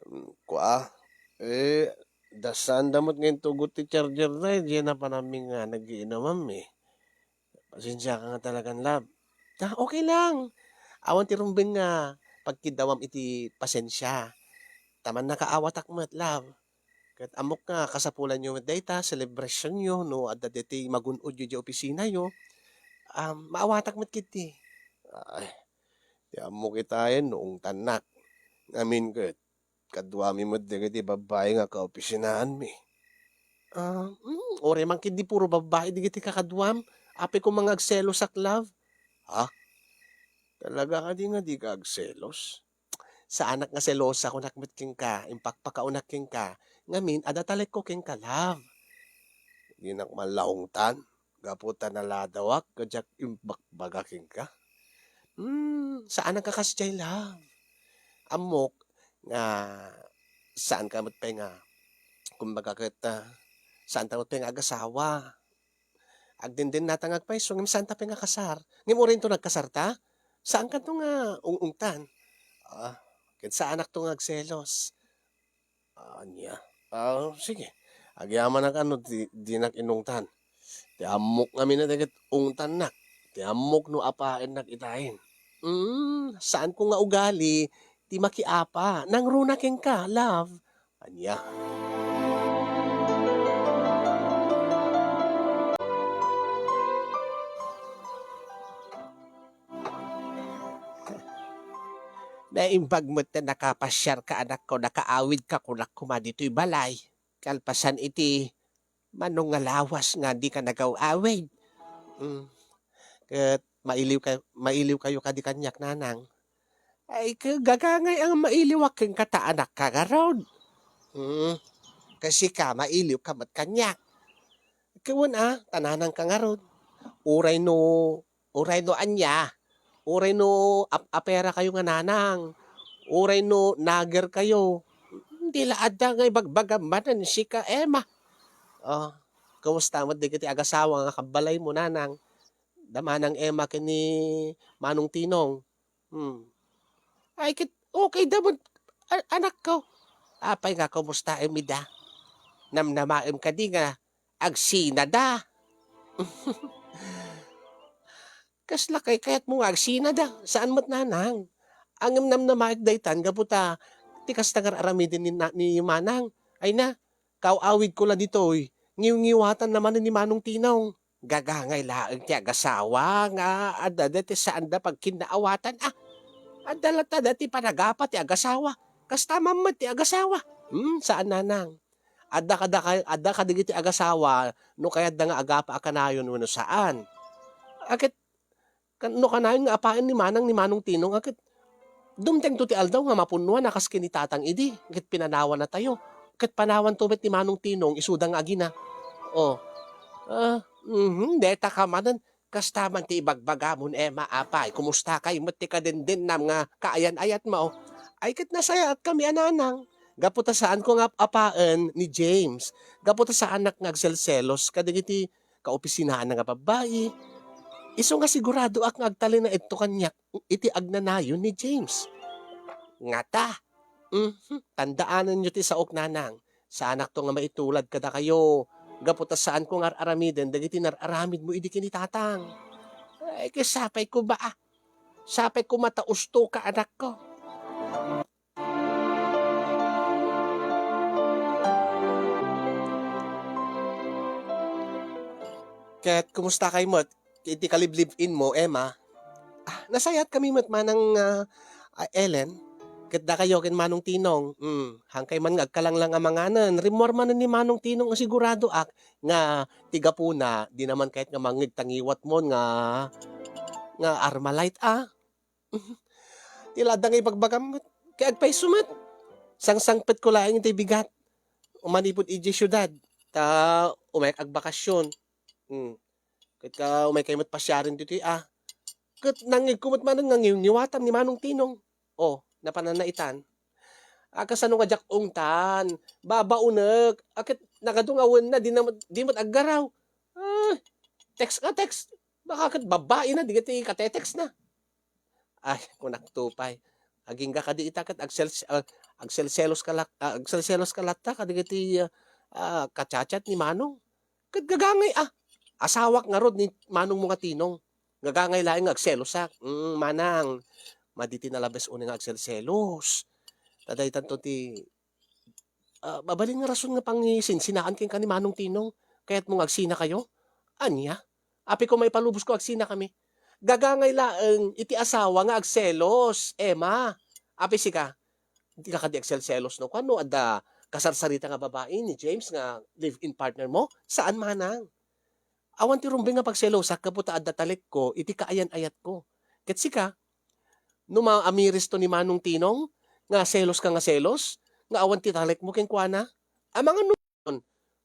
Mm, kua, eh, da saan da met nga intugot ti charger da, eh, diay napananmi nga nagiinumam, eh. Pasensiaka nga talagan, love. Ah, okay lang. Awan ti rumbeng nga pagkiddawam iti pasensia. Ta mannakaawatak met, love. Ket ammok nga kasapulanyo met dayta, selebrasionyo, no adda daytoy magun-odyo idiay opisinayo, um, maawatak met ketdi. Ay, ti ammok itayen no ungtannak. Ngamin ket, kaduami met dagiti babbai nga kaopisinaanmi. Ah, mm, uray man ketdi puro babbai dagiti kakaduam. Apay koma nga agselosak, love? Ha? Talaga kadi nga dika agselos? Saanak nga selosa, kunak met kenka, impakpakaunak kenka, ngamin, adda talekko kenka, love. Dinak man la ungtan, gapu ta naladawak, ket diak imbakbaga kenka. Hmm, saanak nga kasdiay, love. Ammok nga saanka met pay nga, kumbaga ket, ah, saanta met pay nga agasawa. Agdindinatang agpayso ngem saanta pay nga kasar. Ngem uray inton nagkasarta, saankanto nga ung-ungtan. Ah, ket saanakto nga agselos. Ania? Ah, sige. Agyamanak a no di, dinak inungtan. Ti ammok ngamin a dagiti ungtannak. Ti ammok no apaennak itayen. Mm, saanko nga ugali ti makiapa. Nangruna kenka, love. Ania? Naimbag met ta nakapasiarka, anakko, nakaawidka, kunak koma ditoy balay. Kalpasan iti mano nga lawas nga dika nagaw-awid. Mm. Ket mailiwka-, mailiwkayo kadi kaniak, nanang? Ay, ke-, gagangay a mailiwak kenka ta anakka ngarud. Mm. Ket sika, mailiwka met kaniak. Ket wen a, ta nanangka ngarud. Uray no, uray no ania, uray no ap-, aperakayo nga nanang, uray no nagerkayo, di la adda nga ibagbagam manen sika, Emma. Oh, kumusta met dagiti agasawa nga kabbalaymo, nanang? Da Manang Emma ken ni Manong Tinong. Hmm. Ay, ket okay da met, a-, anakko. Apay nga, kumustaem ida? Namnamaem kadi nga agsinada? Kasla kaykayatmo nga agsinada? Saan met, nanang. Ngem namnamaek daytan gapu ta ti kasta nga ar-aramiden ni na-, ni manang. Ay na, kaw-awidko la ditoy, ngiwngiwatanna manen ni Manong Tinong. Gagangay laeng ti agasawa nga adda dayta ti saanda pagkinnaawatan, a. Adda latta dayta ti panagapa ti agasawa. Kasta man met ti agasawa. Hmm, saan, nanang. Adda kada kay-, adda kadagiti agasawa no kayatda nga agapa a kanayon wenno saan. A ket, kan-, no kanayon nga apaen ni manang ni Manong Tinong a ket dumtengto ti aldaw nga mapunnoan a kas ken ni tatang idi, ket pinanawannatayo. Ket panawanto met ni Manong Tinong isuda nga agina. Oh. Ah, mhm, deta ka manen. Kasta man ti ibagbagamon, Emma, apay, kumustakay met ti kadendennam nga kaayan-ayatmo? Ay, ket nasayaatkami a nanang. Gapu ta saanko nga ap-apaen ni James. Gapu ta saanak nga agselselos kadagiti kaopisinaanna nga babbai. Isu nga siguradoak nga agtalinaedto kaniak iti agnanayon ni James. Ngata, mhm, tandaanenyo ti saok, nanang. Saanakto nga maitulad kadakayo, gapu ta saanko nga ar-aramiden dagiti nar-aramidmo idi ken ni tatang. Ay, ket sapay koma a. Sapay koma ta ustoka, anakko. Ket kumustakay met iti kalibliv-inmo, Emma? Ah, nasayaatkami met manang, ah, ah, Ellen. Ket dakayo ken Manong Tinong, hmm, haankay man nga agkalanglang a manganen. Rimmuar manen ni Manong Tinong a siguradoak nga ti gapuna, dina man kayat nga mangngeg ta ngiwatmon nga, nga Armalite, a. Ti la adda nga ibagbagam met. Kay agpayso met. Sangsangpetko laeng ti bigat. Manipud idiay siudad. Ta umayak agbakasyon. Hmm. Ket ka, umaykay met pasiaren ditoy, a. Ket nangngegko met manen nga ngiwngiwatam ni Manong Tinong. O, napananna itan. A, kasano nga diak ungtan? Babaonek. A, ket nagadu nga wenna, di na met, di met aggaraw. Ah, text nga text. Baka ket babbai na, di ket ikatetext na. Ay, kunak to pay. Agingga kadi ita ket agsels-, ah, agselselos ka lat-, ah, agselselos ka latta kadagiti, ah, ah, ka-chat-chat ni Manong. Ket gagangay, ah, asawak ngarud ni Manong mo nga Tinong. Gagangay laeng nga agselosak. Mm, manang, madi ti nalabes unay nga agselselos. Ta daytanto ti, ah, mabalin nga rason nga pangisinsinaan kenka ni Manong Tinong. Kayatmo nga agsinakayo? Ania? Apay ko maipalubos ko agsinakami. Gagangay laeng iti asawa nga agselos, Emma. Apay sika, dika kadi agselselos no kuan no adda kasarsarita nga babai ni James nga live-in partner mo? Saan manang. Awan ti rumbeng nga pagselosak gapu ta adda talekko iti kaayan-ayatko. Ket sika, no maamiristo ni Manong Tinong nga selos ka nga selos, nga awan ti talekmo kenkuana, amangan no.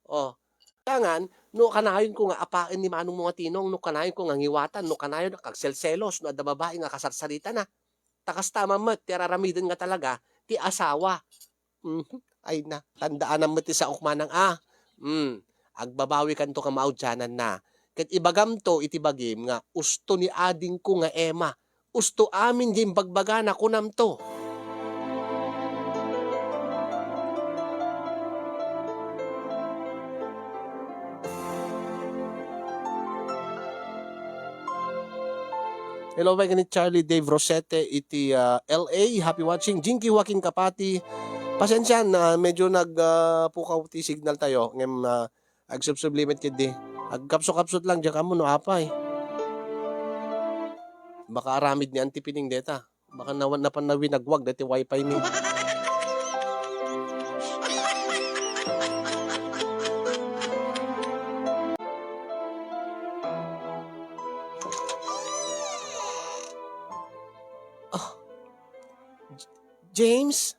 Oh, kailangan, no kanayonko nga apaen ni Manong mo nga Tinong, no kanayonko nga ngiwatan, no kanayon a kagselselos, no adda babai nga kasarsaritana. Ta kasta man met ti ar-aramiden nga talaga ti asawa. Mhm. Ay na, tandaanam met ti saok manang a. Hmm, agbabawikanto nga maudiananna. Ket ibagamto iti bagim nga usto ni adingko nga Emma. Usto amin ti imbagbagana, kunamto. Hello, baik ni Charlie Dave Rosete iti, ah, L A. Happy watching. Jinky Joaquin Kapati. Pasensya na, medyo nag, ah, pukaw ti signal tayo. Ngem, ah, agsubsublimit ketdi. Agkapso-kapsot lang diay kamo no apay. Baka aramid ni Auntie Pining deta. Baka nawan, napan nawinagwag dati wifi mi. Ah, J-, James?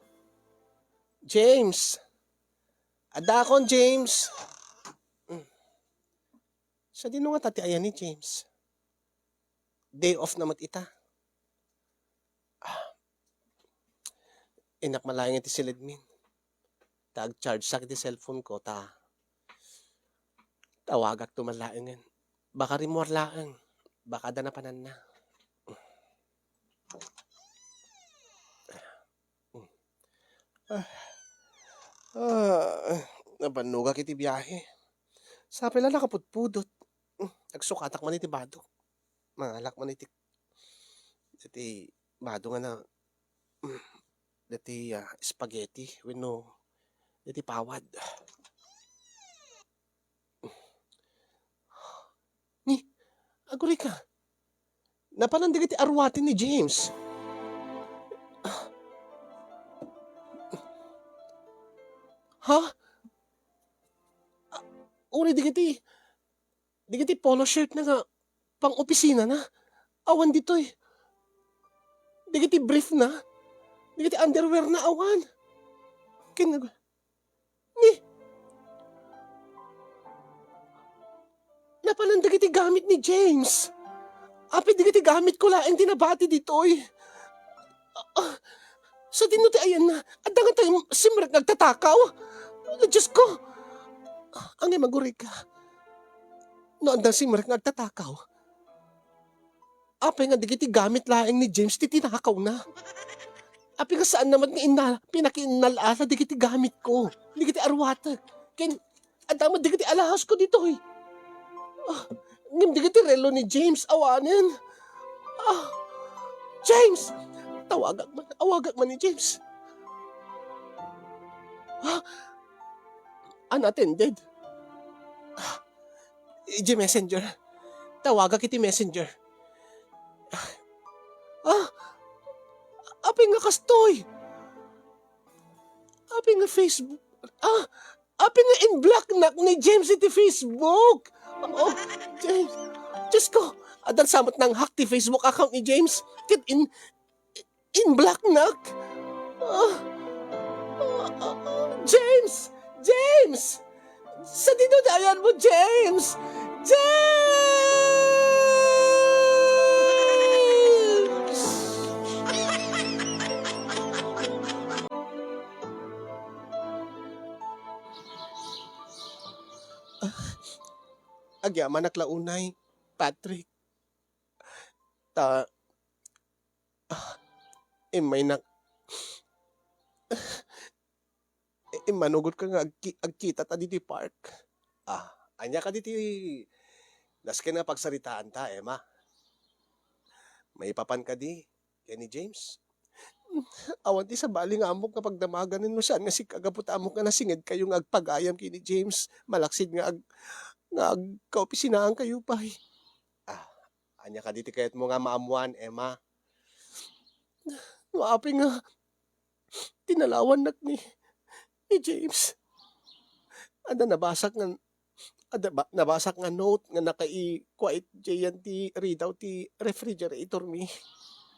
James? Addakon, James? Mm. Sadino ngata ti ayan ni James? Day off na met ita. Ah, innak man laeng iti siled min. Ta agchargeak iti cellphone ko, ta tawagakto man laengen. Baka rimmuar laeng. Baka adda napananna. Ah, ah, nabannogak iti biahe. Sapay la nakapudpudot. Agsukatak man iti bado. Mangalak man iti, iti bado nga na, dati, ah, spaghetti wenno dati pawad. Ni, aguray ka. Napanan dagiti aruaten ni James. Ha? Ah, uray dagiti, dagiti polo shirt na nga pang-opisina na. Awan ditoy. Dagiti brief na. Dagiti underwear na awan. Kin-, Ni, napanan dagiti gamit ni James. Apay dagiti gamitko laeng ti nabati ditoy. Ah, ah, sadino ti ayanna? Adda ngata simrek nga agtatakaw? Diosko! Angay, aguray ka. No adda simrek nga agtatakaw, apay nga dagiti gamit laeng ni James ti tinakawna? Apay nga saanna met nga innal-, pinakiinnal-ala dagiti gamitko, dagiti aruatek, ken adda met dagiti alahas ko ditoy. Ah, ngem dagiti relo ni James, awanen. Ah, James! Tawagak man, awagak man ni James. Ah, unattended. Ah, idiay messenger. Tawagak iti messenger. Ah, apay nga kastoy? Apay nga Facebook? Ah, apay nga in-blocknak ni James iti Facebook? Oh, James. Diosko, addan sa met nang-hack ti Facebook account ni James. Ket in-, in-blocknak. Ah, ah, ah, ah, James! James! Sadino ti ayanmo, James? James! Ah, agyamanak la unay, Patrick. Ta-, ah, Immaynak, immanugotka nga agki-, agkitata ditoy park. Ah, ania kadi ti nasken nga pagsaritaanta, Emma? Maipapan kadi ken ni James? Awan ti sabali nga ammok nga pagdamagan wenno saan nga sika gapu ta ammok nga nasingedkayo nga agpagayam ken ni James, malaksid nga ag-, nga agkaopisinaankayo pay. Ah, ania kadi ti kayatmo nga maammoan, Emma? No apay nga tinalawannak ni, ni James. Adda nabasak nga, adda ba, nabasak nga note nga nakaikua iti diay ti ridaw ti refrigerator mi.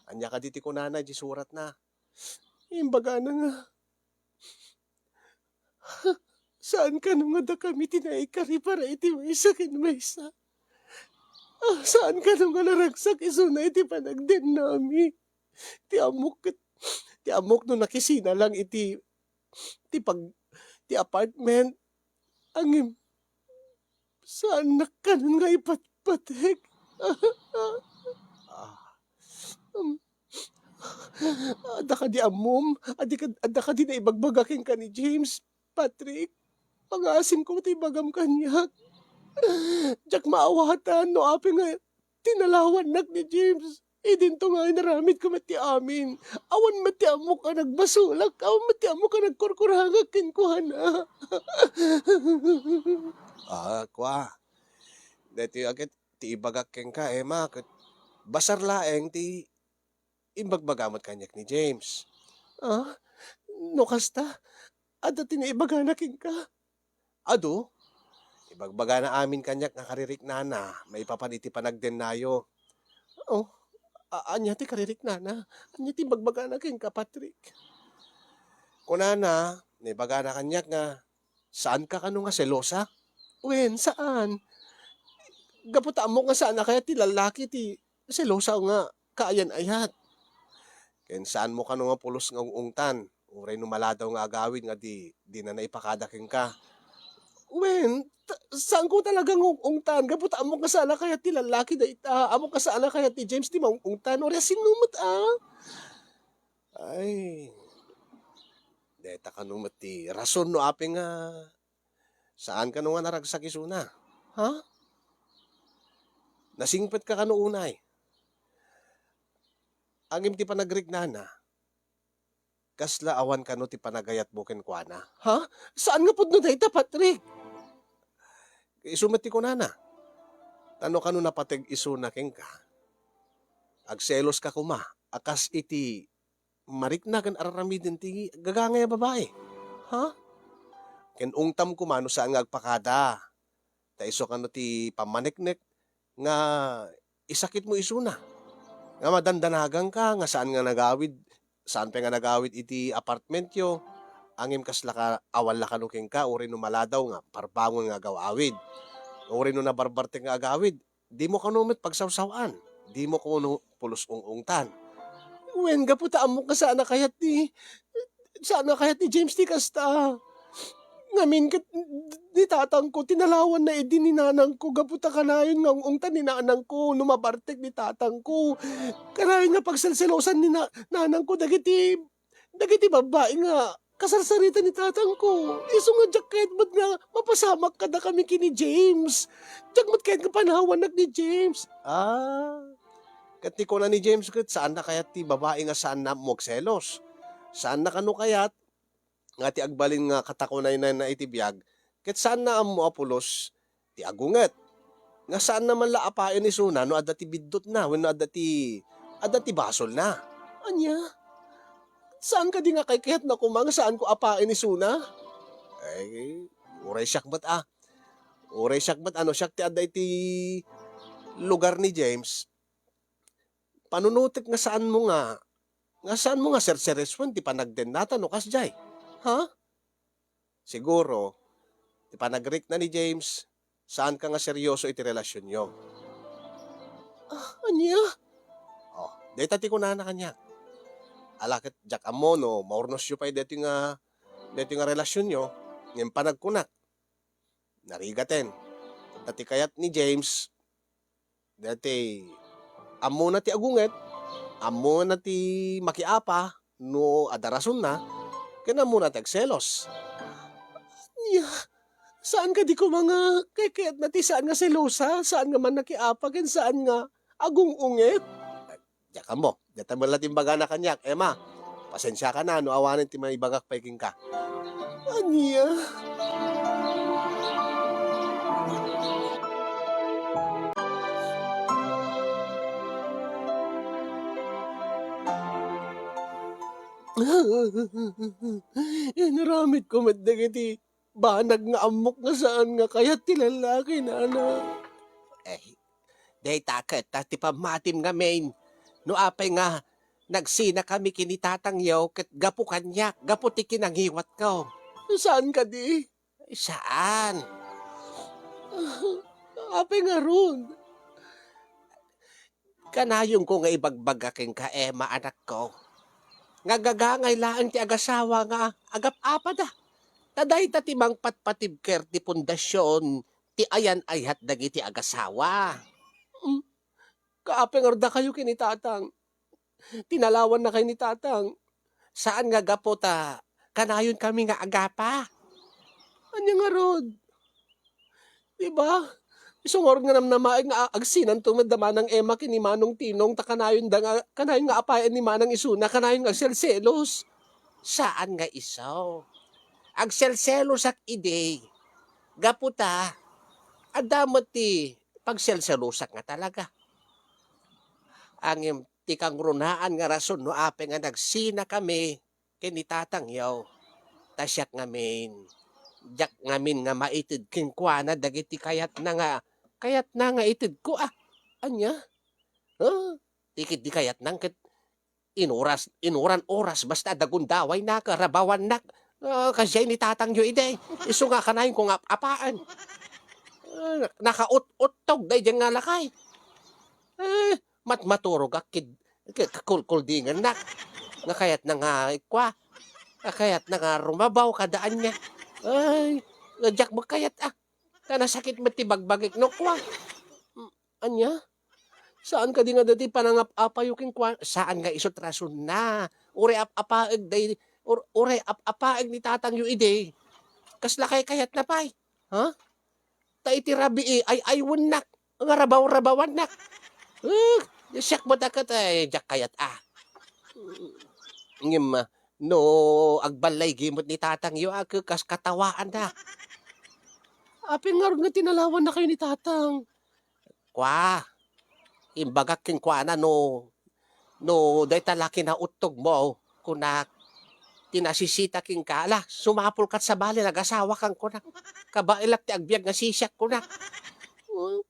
Ania kadi ti kunana iti suratna? Imbagana nga, saan kano nga dakami ti naikari para iti maysa ken maysa. Ah, saan kano nga naragsak isuna iti panagdennami. Ti ammok ket, ti ammok no nakisina lang iti, ti pag-, ti apartment. Ngem, saannak kanon nga ipatpatek. Ah. Um, adda kadi ammom? Adda kad-, adda kadi naibagbaga kenka ni James, Patrick? Pangaasimko ti ibagam kaniak. Diak maawatan no apay nga tinalawannak ni James. Idinto nga inaramidko met ti amin. Awan met ti ammok a nagbasolak. Awan met ti ammok a nagkurkurangak kenkuana. Ah, kua. Daytoy a ket ti ibagak kenka, Emma, ket basar laeng ti imbagbaga met kaniak ni James. Ah, no kasta, adda ti naibagana kenka? Adu, ibagbagana amin kaniak nga kaririknana maipapan iti panagdennayo. Oh, a-, ania ti kaririknana? Ania ti ibagbagana kenka, Patrick? Kunana, naibagana kaniak nga, saanka kano nga selosa? Wen, saan. Gapu ta ammok nga saan a kayat ti lallaki ti selosa nga kaayan-ayat. Ken saanmo kano nga pulos nga ung-ungtan, uray no maladaw nga agawid nga di, dina naipakada kenka. Wen, ta-, saanko talaga nga ung-ungtan, gapu ta ammok nga saan a kayat ti lallaki dayta, ammok nga saan a kayat ti James ti maung-ungtan, uray a sino met a? Ay, dayta kano met ti rason no apay nga saan kano nga naragsak isuna. Ha? Nasingpetka kano unay? Ngem ti panagriknana, kasla awan kano ti panagayatmo kenkuana. Ha? Saan nga pudno dayta, Patrick? Isu met ti kunana. Ta no kano napateg isuna kenka, agseloska koma a kas iti marikna ken ar-aramiden ti gagangay a babai. Ha? Ken ungtam koma no saan nga agpakada. Ta isu kano ti pammaneknek nga isakitmo isuna. Nga madandanaganka nga saan nga nagawid, saan pay nga nagawid iti apartmentyo, ngem kasla ka, awan la kano kenka, uray no maladaw nga parbangon nga agaw-awid. Uray no nabarbartek nga agawid, dimo kano met pagsawsaw-an, dimo kano pulos ung-ungtan. Wen, gapu ta ammok nga saan a kayat ni, saan a kayat ni James ti kasta. Ngamin ket ni tatangko, tinalawanna idi ni nanangko, gapu ta kanayon nga ung-ungtan ni nanangko no mabartek ni tatangko. Kanayon nga pagselselosan ni na-, nanangko dagiti, dagiti babbai nga kasarsarita ni tatangko. Isu nga diak kayat met nga mapasamak kadakami ken ni James. Diak met kayat nga panawannak ni James. Ah. Ket ti kuna ni James ket, saanna kayat ti babai nga saanna ammo agselos? Saanna kano kayat nga ti agbalin nga katakunaynayna iti biag ket saanna ammo a pulos ti agunget? Nga saanna man la apaen isuna no adda ti biddutna wenno adda ti, adda ti basolna? Ania? Saan kadi nga kaykayatna koma nga saanko apaen isuna? Ay, uray siak met a. Uray siak met a no siak ti adda iti lugar ni James. Panunotek nga saanmo nga, nga saanmo nga serseresuen ti panagdennata no kasdiay. Ha? Siguro, ti panagrikna ni James, saanka nga seryoso iti relasionyo. Ah, ania? Oh, dayta ti kunana kaniak. Ala ket diak ammo no maurnosyo pay daytoy nga, daytoy nga relasionyo, ngem panagkunak, narigaten. Ta ti kayat ni James, daytoy, ammona ti agunget, Ammona ti makiapa no adda rasonna, ken ammona ti agselos. Ania? Saan kadi koma nga kayatna ti saan nga selosa, saan nga mannakiapa, ken saan nga agung-unget? Diak ammo. Diak ta met la ti imbagana kaniak, Emma. Pasensiakan no awanen ti maibagak pay kenka. Ania? Inaramidko met dagiti banag nga ammok nga saan nga kayat ti lallaki, nana. Eh, dayta ket ta ti pammatim ngamin. No apay nga nagsinakami ken ni tatangyo ket gapu kaniak, gapu ti kinangiwatko. Saan kadi? Saan? Apay ngarud? Kanayonko nga ibagbaga kenka, Emma, anakko, nga gagangay laeng ti agasawa nga agap-apada. Ta dayta ti mangpatpatibker ti pundasion ti ayan-ayat dagiti agasawa. Mm. Kaapay ngarud dakayo ken ni tatang. Tinalawannakayo ni tatang. Saan nga gapu ta kanayonkami nga agapa. Ania ngarud? Di ba? Isu ngarud nga namnamaek nga a-, agsinanto met da Manang Emma ken ni Manong Tinong ta kanayonda nga, kanayon nga apayan ni Manang isuna, kanayon nga agselselos. Saan nga isu. Agselselosak idi. Gapu ta, adda met ti pagselselosak nga talaga. Ngem ti kangrunaan nga rason no apay nga nagsinakami ken ni tatangyo, ta siak ngamin, diak ngamin nga maited kenkuana dagiti kayatna nga, kayatna nga itedko, a. Ania? Ha? Ti ketdi kayatna ket inuras, inuran oras basta adda gundawayna ket rabawannak. Ah, kasdiay ni tatangyo idi. Isu nga kanayonko nga ap-apaen. Ah, nakaut-uttog daydiay nga lakay. Eh, matmaturogak ket, ket kakulkuldingennak. Nga kayatna nga ikua. Nga kayatna nga rumabaw kada ania. Ay, nga diak met kayat, a. Ta nasakit met ti bagbagik no kua. Mm, ania? Saan kadi nga dati panangap-apayo kenkuana? Saan nga isut rasonna? Uray ap-apaeg day, ur-, uray ap-apaeg ni tatangyo idi. Kasla kay kayatna pay? Ha? Ta iti rabii, ay-aywennak, nga rabaw-rabawannak. Eh, siak met a ket, ay, diak kayat, a. Ngem, no agballaygi met ni tatangyo, a, ke-, kas katawaannak. Apay ngarud nga tinalawannakayo ni tatang? Kua, imbagak kenkuana no, no dayta la kinauttogmo, kunak, ti nasisita kenka, ala, sumapulkat sabali, nagasawakan, kunak. Kabaelak ti agbiag nga sisiak, kunak. Hmm,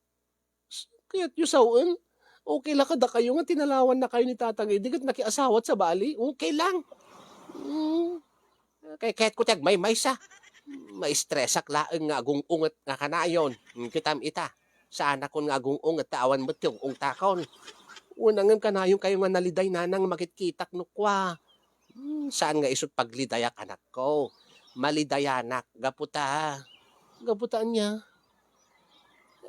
s-, kayatyo sawen? Okay la kadakayo nga tinalawannakayo ni tatang idi ket nakiasawat sabali? Okay lang. Hmm. Kay kayatko ti agmaymaysa. Maistresak laeng nga agung-unget nga kanayon. Hmm, kitam ita. Saanakon nga agung-unget ta awan met ti ung-ungtakon. Wen ngem kanayonkayo nga naliday, nanang, makitkitak no kua. Hmm, saan nga isut paglidayak, anakko. Malidayanak, gapu ta, gapu ta ania?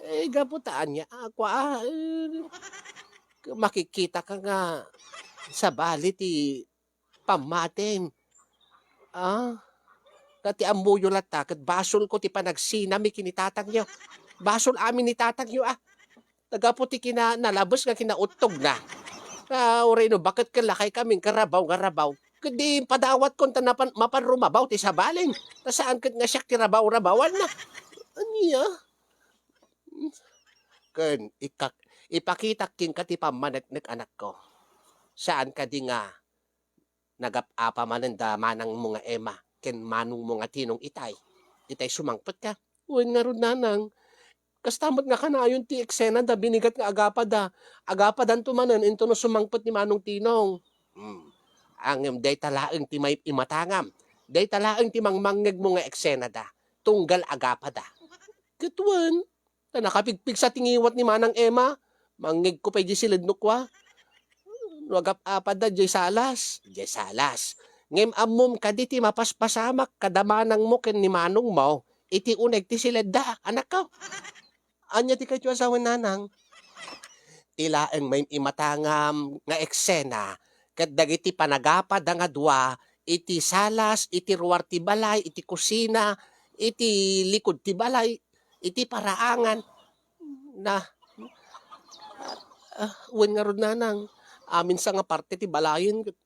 Eh, gapu ta ania, a, kua, a, eh, makikitaka nga sabali ti pammatim. Ah, ta ti ammoyo latta, ket basolko ti panagsinami ken ni tatangyo. Basol amin ni tatangyo, a. Ta gapu ti kina-, nalabes nga kinauttogna. Ah, uray no baket ket lakay kamin karabaw nga rabaw. Ket di padawatkon ta napan-, mapan rumabaw ti sabalin. Ta saan ket nga siak ti rabaw-rabawanna. Ania? Ken ikak-, ipakitak kenka ti pammaneknek, anakko. Saan kadi nga nagap-apa manen da manangmo nga Emma ken manongmo nga Tinong itay, itay sumangpetka? Wen ngarud, nanang, kasta met nga kanayon ti eksenada, binigat nga agapada. Agapadanto manen intono sumangpet ni Manong Tinong. Hmm. Ngem dayta laeng ti may-, imatangam. Dayta laeng ti mangmangngegmo nga eksenada. Tunggal agapada. Ket wen, ta nakapigpigsa ti ngiwat ni Manang Emma. Mangngegko pay diay siled no kua. No agap-apada diay salas, diay salas. Ngem ammom kadi ti mapaspasamak kada manangmo ken ni manongmo iti uneg ti siledda, anakko? Ania ti kayatyo a sawen, nanang? Iti laeng maim-imatangam nga eksena ket dagiti panagapada nga dua iti salas, iti ruar ti balay, iti kusina, iti likud ti balay, iti paraangan. Na, ah, wen ngarud, nanang, amin sa nga parte ti balayen ket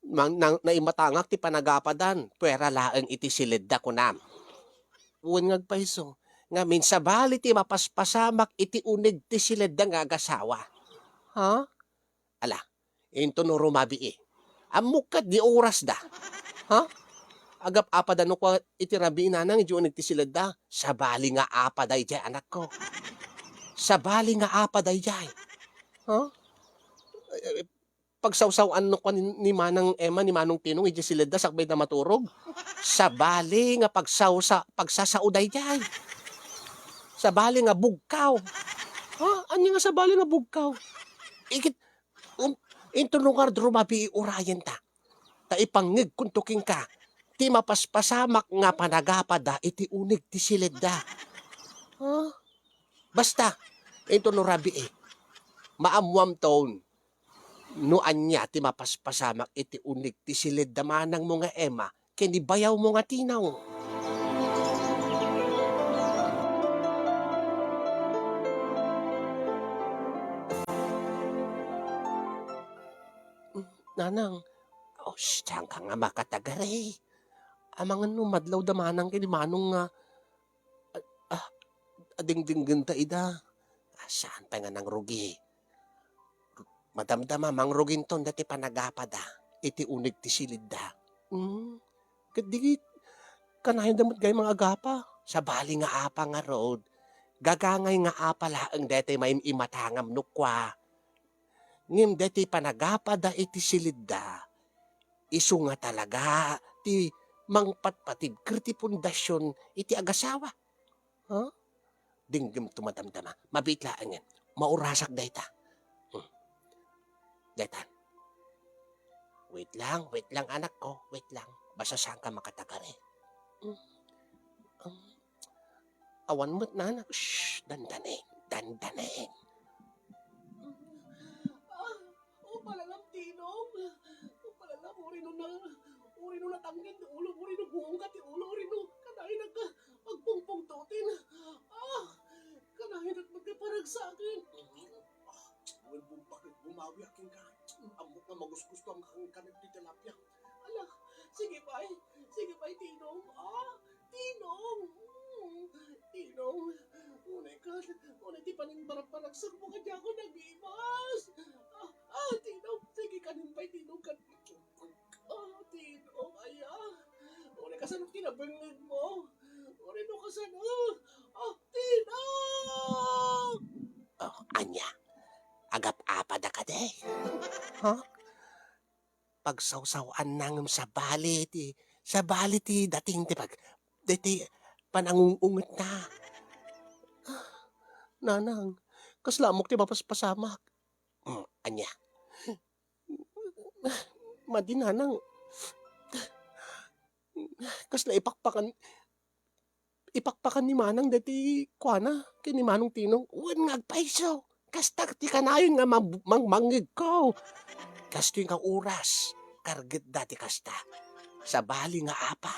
mang-, nang-, naimatangak ti panagapadan, puera laeng iti siledda, kunam. Wen nga agpayso, ngamin sabali ti mapaspasamak iti uneg ti siledda nga agasawa. Ha? Ala, into no rumabii. Ammok ket di orasda. Ha? Agap-apada no kua iti rabii, nanang, idiay uneg ti siledda. Sabali nga apada idiay, anakko. Sabali nga apada idiay. Ha? Eh, pagsawsaw-an no kua ni, ni Manang Emma, ni Manong Tinong, idiay siledda sakbay da maturog. Sabali nga pagsawsa-, pagsasao daydiay. Sabali nga bugkaw. Ha? Ania nga sabali nga bugkaw? Ikit, um, into no nga rumabii urayenta. Ta ipangngegkonto kenka, ti mapaspasamak nga panagapada iti uneg ti siledda. Ha? Basta, into no rabii, maammuamton no ania ti mapaspasamak iti uneg ti siledda manangmo nga Emma ken ni bayawmo nga Tinong. Nanang, oh, saanka nga makatagari. Amangan no madlaw da manang ken ni Manong nga, ah, ah, adingdinggenta ida. Ah, saan pay nga nangrugi. Madamdama, mangruginton dati panagapada iti uneg ti siledda. Hmm. Ket di kanayon da met gayam nga agapa. Sabali nga apa ngarud. Gagangay nga apa laeng daytoy maim-imatangam no kua. Ngem daytoy panagapada iti siledda, isu nga talaga ti mangpatpatibker ti pundasion iti agasawa. Ha? Dinggem to madamdama. Mabiit laengen. Maurasak dayta. Hmm. Dayta. Wait lang, wait lang, anak ko. Wait lang. Basta saanka makatagari. Hmm. Um, awan met, nanak. Shh, dandaneng, dandaneng. Ah, oh, palalam, Tinong. Oh, palalam, urino na, urino natanggen ti ulo, urino buong ka ti ulo, urino kanayon ka. Agpungpungtotin. Ah, kanayon met nga paragsaken. Ah, wen, bumbakek, bumawiak kenka. Ammok nga magustuam kenka ti tilapia. Ala, sige pay. Sige pay, Tinong. Ah, Tinong. Mm, Tinong. Unay ka, unay ti panangbarbaragsak mo nga diak nagibas. Ah, ah, Tinong. Sige, kanin pay, Tinong. Kan-, ah, Tinong, aya. Unay kasano ti nabengngeg mo? Unay no kasano? Ah, Tinong! Oh, ania? Agap-apada kadi? Ha? Pagsawsaw-anna ngem sabali ti, sabali ti dating ti pag-, daytoy panangung-ungetna. Nanang, kasla ammok ti mapaspasamak. Mm, ania? Madi, nanang. Kasla ipakpakan, ipakpakan ni Manang daytoy kuana ken ni Manong Tinong, wen nga agpayso. Kasta ti kanayon nga mam-, mangmangngegko. Kastoy nga oras, kargetda ti kasta. Sabali nga apa,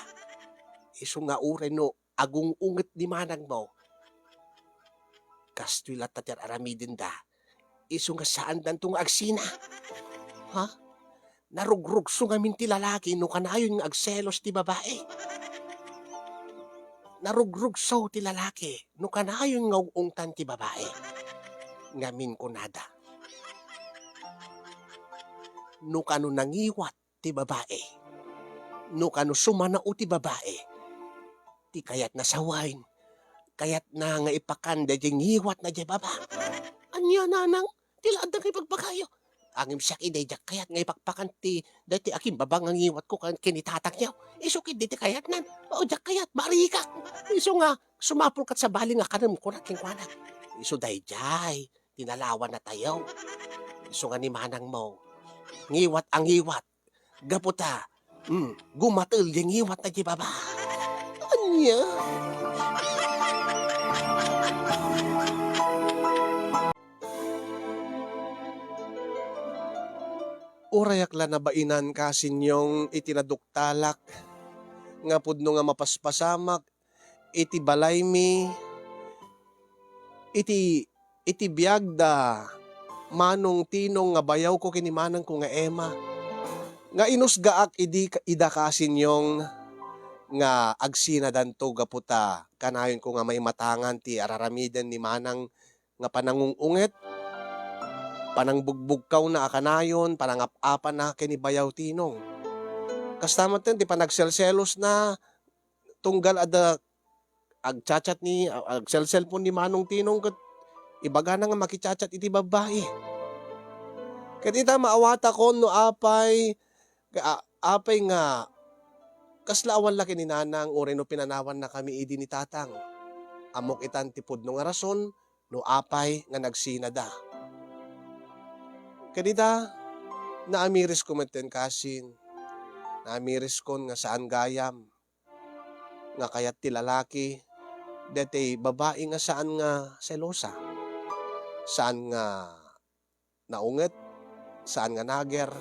isu nga uray no agung-unget ni manangmo, kastoy latta ti ar-aramidenda. Isu nga saandanto nga agsina. Ha? Narugrugso ngamin ti lalaki no kanayon nga agselos ti babai. Narugrugso ti lalaki no kanayon nga ung-ungtan ti babai. Ngamin kunada, no kano nangiwat ti babai, no kano sumanao ti babai, ti kayatna sawen, kayatna nga ipakan daydiay ngiwatna diay baba. Ania, nanang? Ti la adda nga ibagbagayo. Ngem siak idi, diak kayat nga ipakpakan ti daytoy akimbaba nga ngiwatko ken, ken ni tatangyo. Isu ketdi ti kayatnan. O, diak kayat, marikak. Isu nga, sumapul ket sabali nga kanem, kunak kenkuana. Isu daydiay ti nalawanatayo. Isu nga ni manangmo, ngiwat a ngiwat. Gapu ta, mm, gumatel diay ngiwatna diay baba. Ania? Urayak la nabainan, Kasinyong, iti naduktalak nga pudno nga mapaspasamak iti balaymi, iti, iti biag da Manong Tinong nga bayawko ken ni manangko nga Emma, nga inusgaak idi, ida, Kasinyong, nga agsinadanto gapu ta kanayonko nga maimatangan ti araramiden ni manang nga panangung-unget, panangbugbugkawna a kanayon, panangap-apana ken ni Bayaw Tinong. Kasta metten ti panagselselosna, tunggal adda agchat-chat ni, a-, agselselpon ni Manong Tinong ket ibagana nga makichat-chat iti babbai. Ket ita, maawatakon no apay, a-, apay nga kasla awan la ken ni nanang uray no pinanawannakami idi ni tatang. Ammok itan ti pudno nga rason no apay nga nagsinada. Ket ita, naamirisko metten, Kasin. Naamiriskon nga saan gayam nga kayat ti lalaki daytoy babai nga saan nga selosa, saan nga naunget, saan nga nager.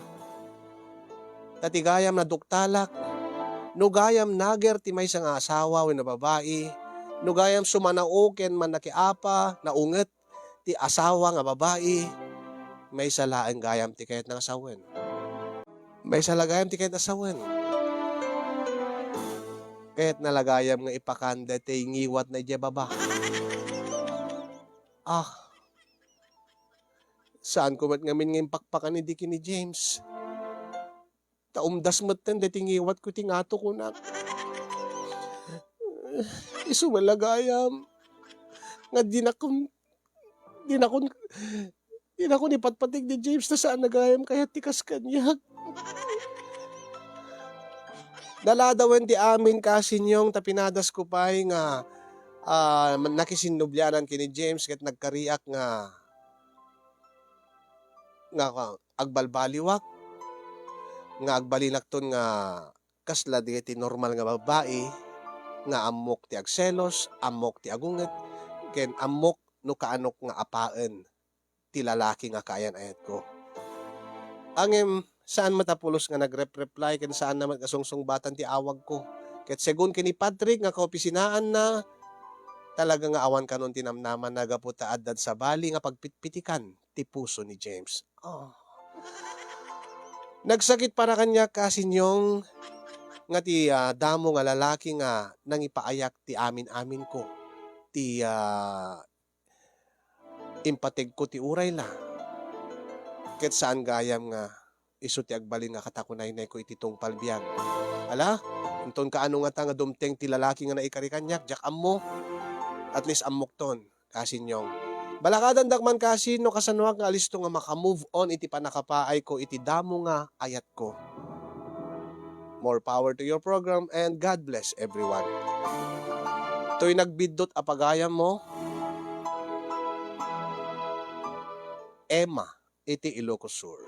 Ta ti gayam naduktalak, no gayam nager ti maysa nga asawa wenno babai, no gayam sumanao ken mannakiapa, naunget ti asawa nga babai, maysa laeng gayam ti kayatna nga sawen. Maysa la gayam ti kayatna sawen. Kayatna la gayam nga ipakan daytoy ngiwatna idiay baba. Ah, saanko met ngamin nga impakpakan idi ken ni James. Ta umdas metten daytoy ngiwatko iti ngato, kunak. Isu met la gayam nga dinakon, dinakon, dinakon ipatpatik ni James ta saan a gayam kayat ti kas kaniak. Naladawen ti amin, Kasinyong, ta pinadasko pay nga, ah, nakisinnublianan ken ni James ket nagkariak nga, nga agbalbaliwak, nga agbalinakton nga kasla dagiti normal nga babbai, nga ammok ti agselos, ammok ti agunget, ken ammok no kaanok nga apaen ti lalaki nga kaayan-ayatko. Ngem saan met a pulos nga nagrep-reply ken saanna met nga sungsungbatan ti awagko. Ket segun ken ni Patrick nga kaopisinaanna, talaga nga awan kanon ti namnamanna gapu ta addan sabali nga pagpitpitikan ti puso ni James. Oh. Nagsakit para kaniak, Kasinyong, nga ti, ah, damo nga lalaki nga nangipaayak ti amin-aminko, ti, ah, impategko ti uray la. Ket saan gayam nga isu ti agbalin nga katakunaynayko iti tungpal biag. Ala, inton kaano ngata nga dumteng ti lalaki nga naikari kaniak, diak ammo. At least ammokton, Kasinyong. Balakadandak man, Kasin, no kasanoak nga alisto nga maka-move on iti pannakapaayko iti damo nga ayatko. More power to your program and God bless everyone. Toy nagbiddut a pagayammo, Emma iti Ilocos Sur.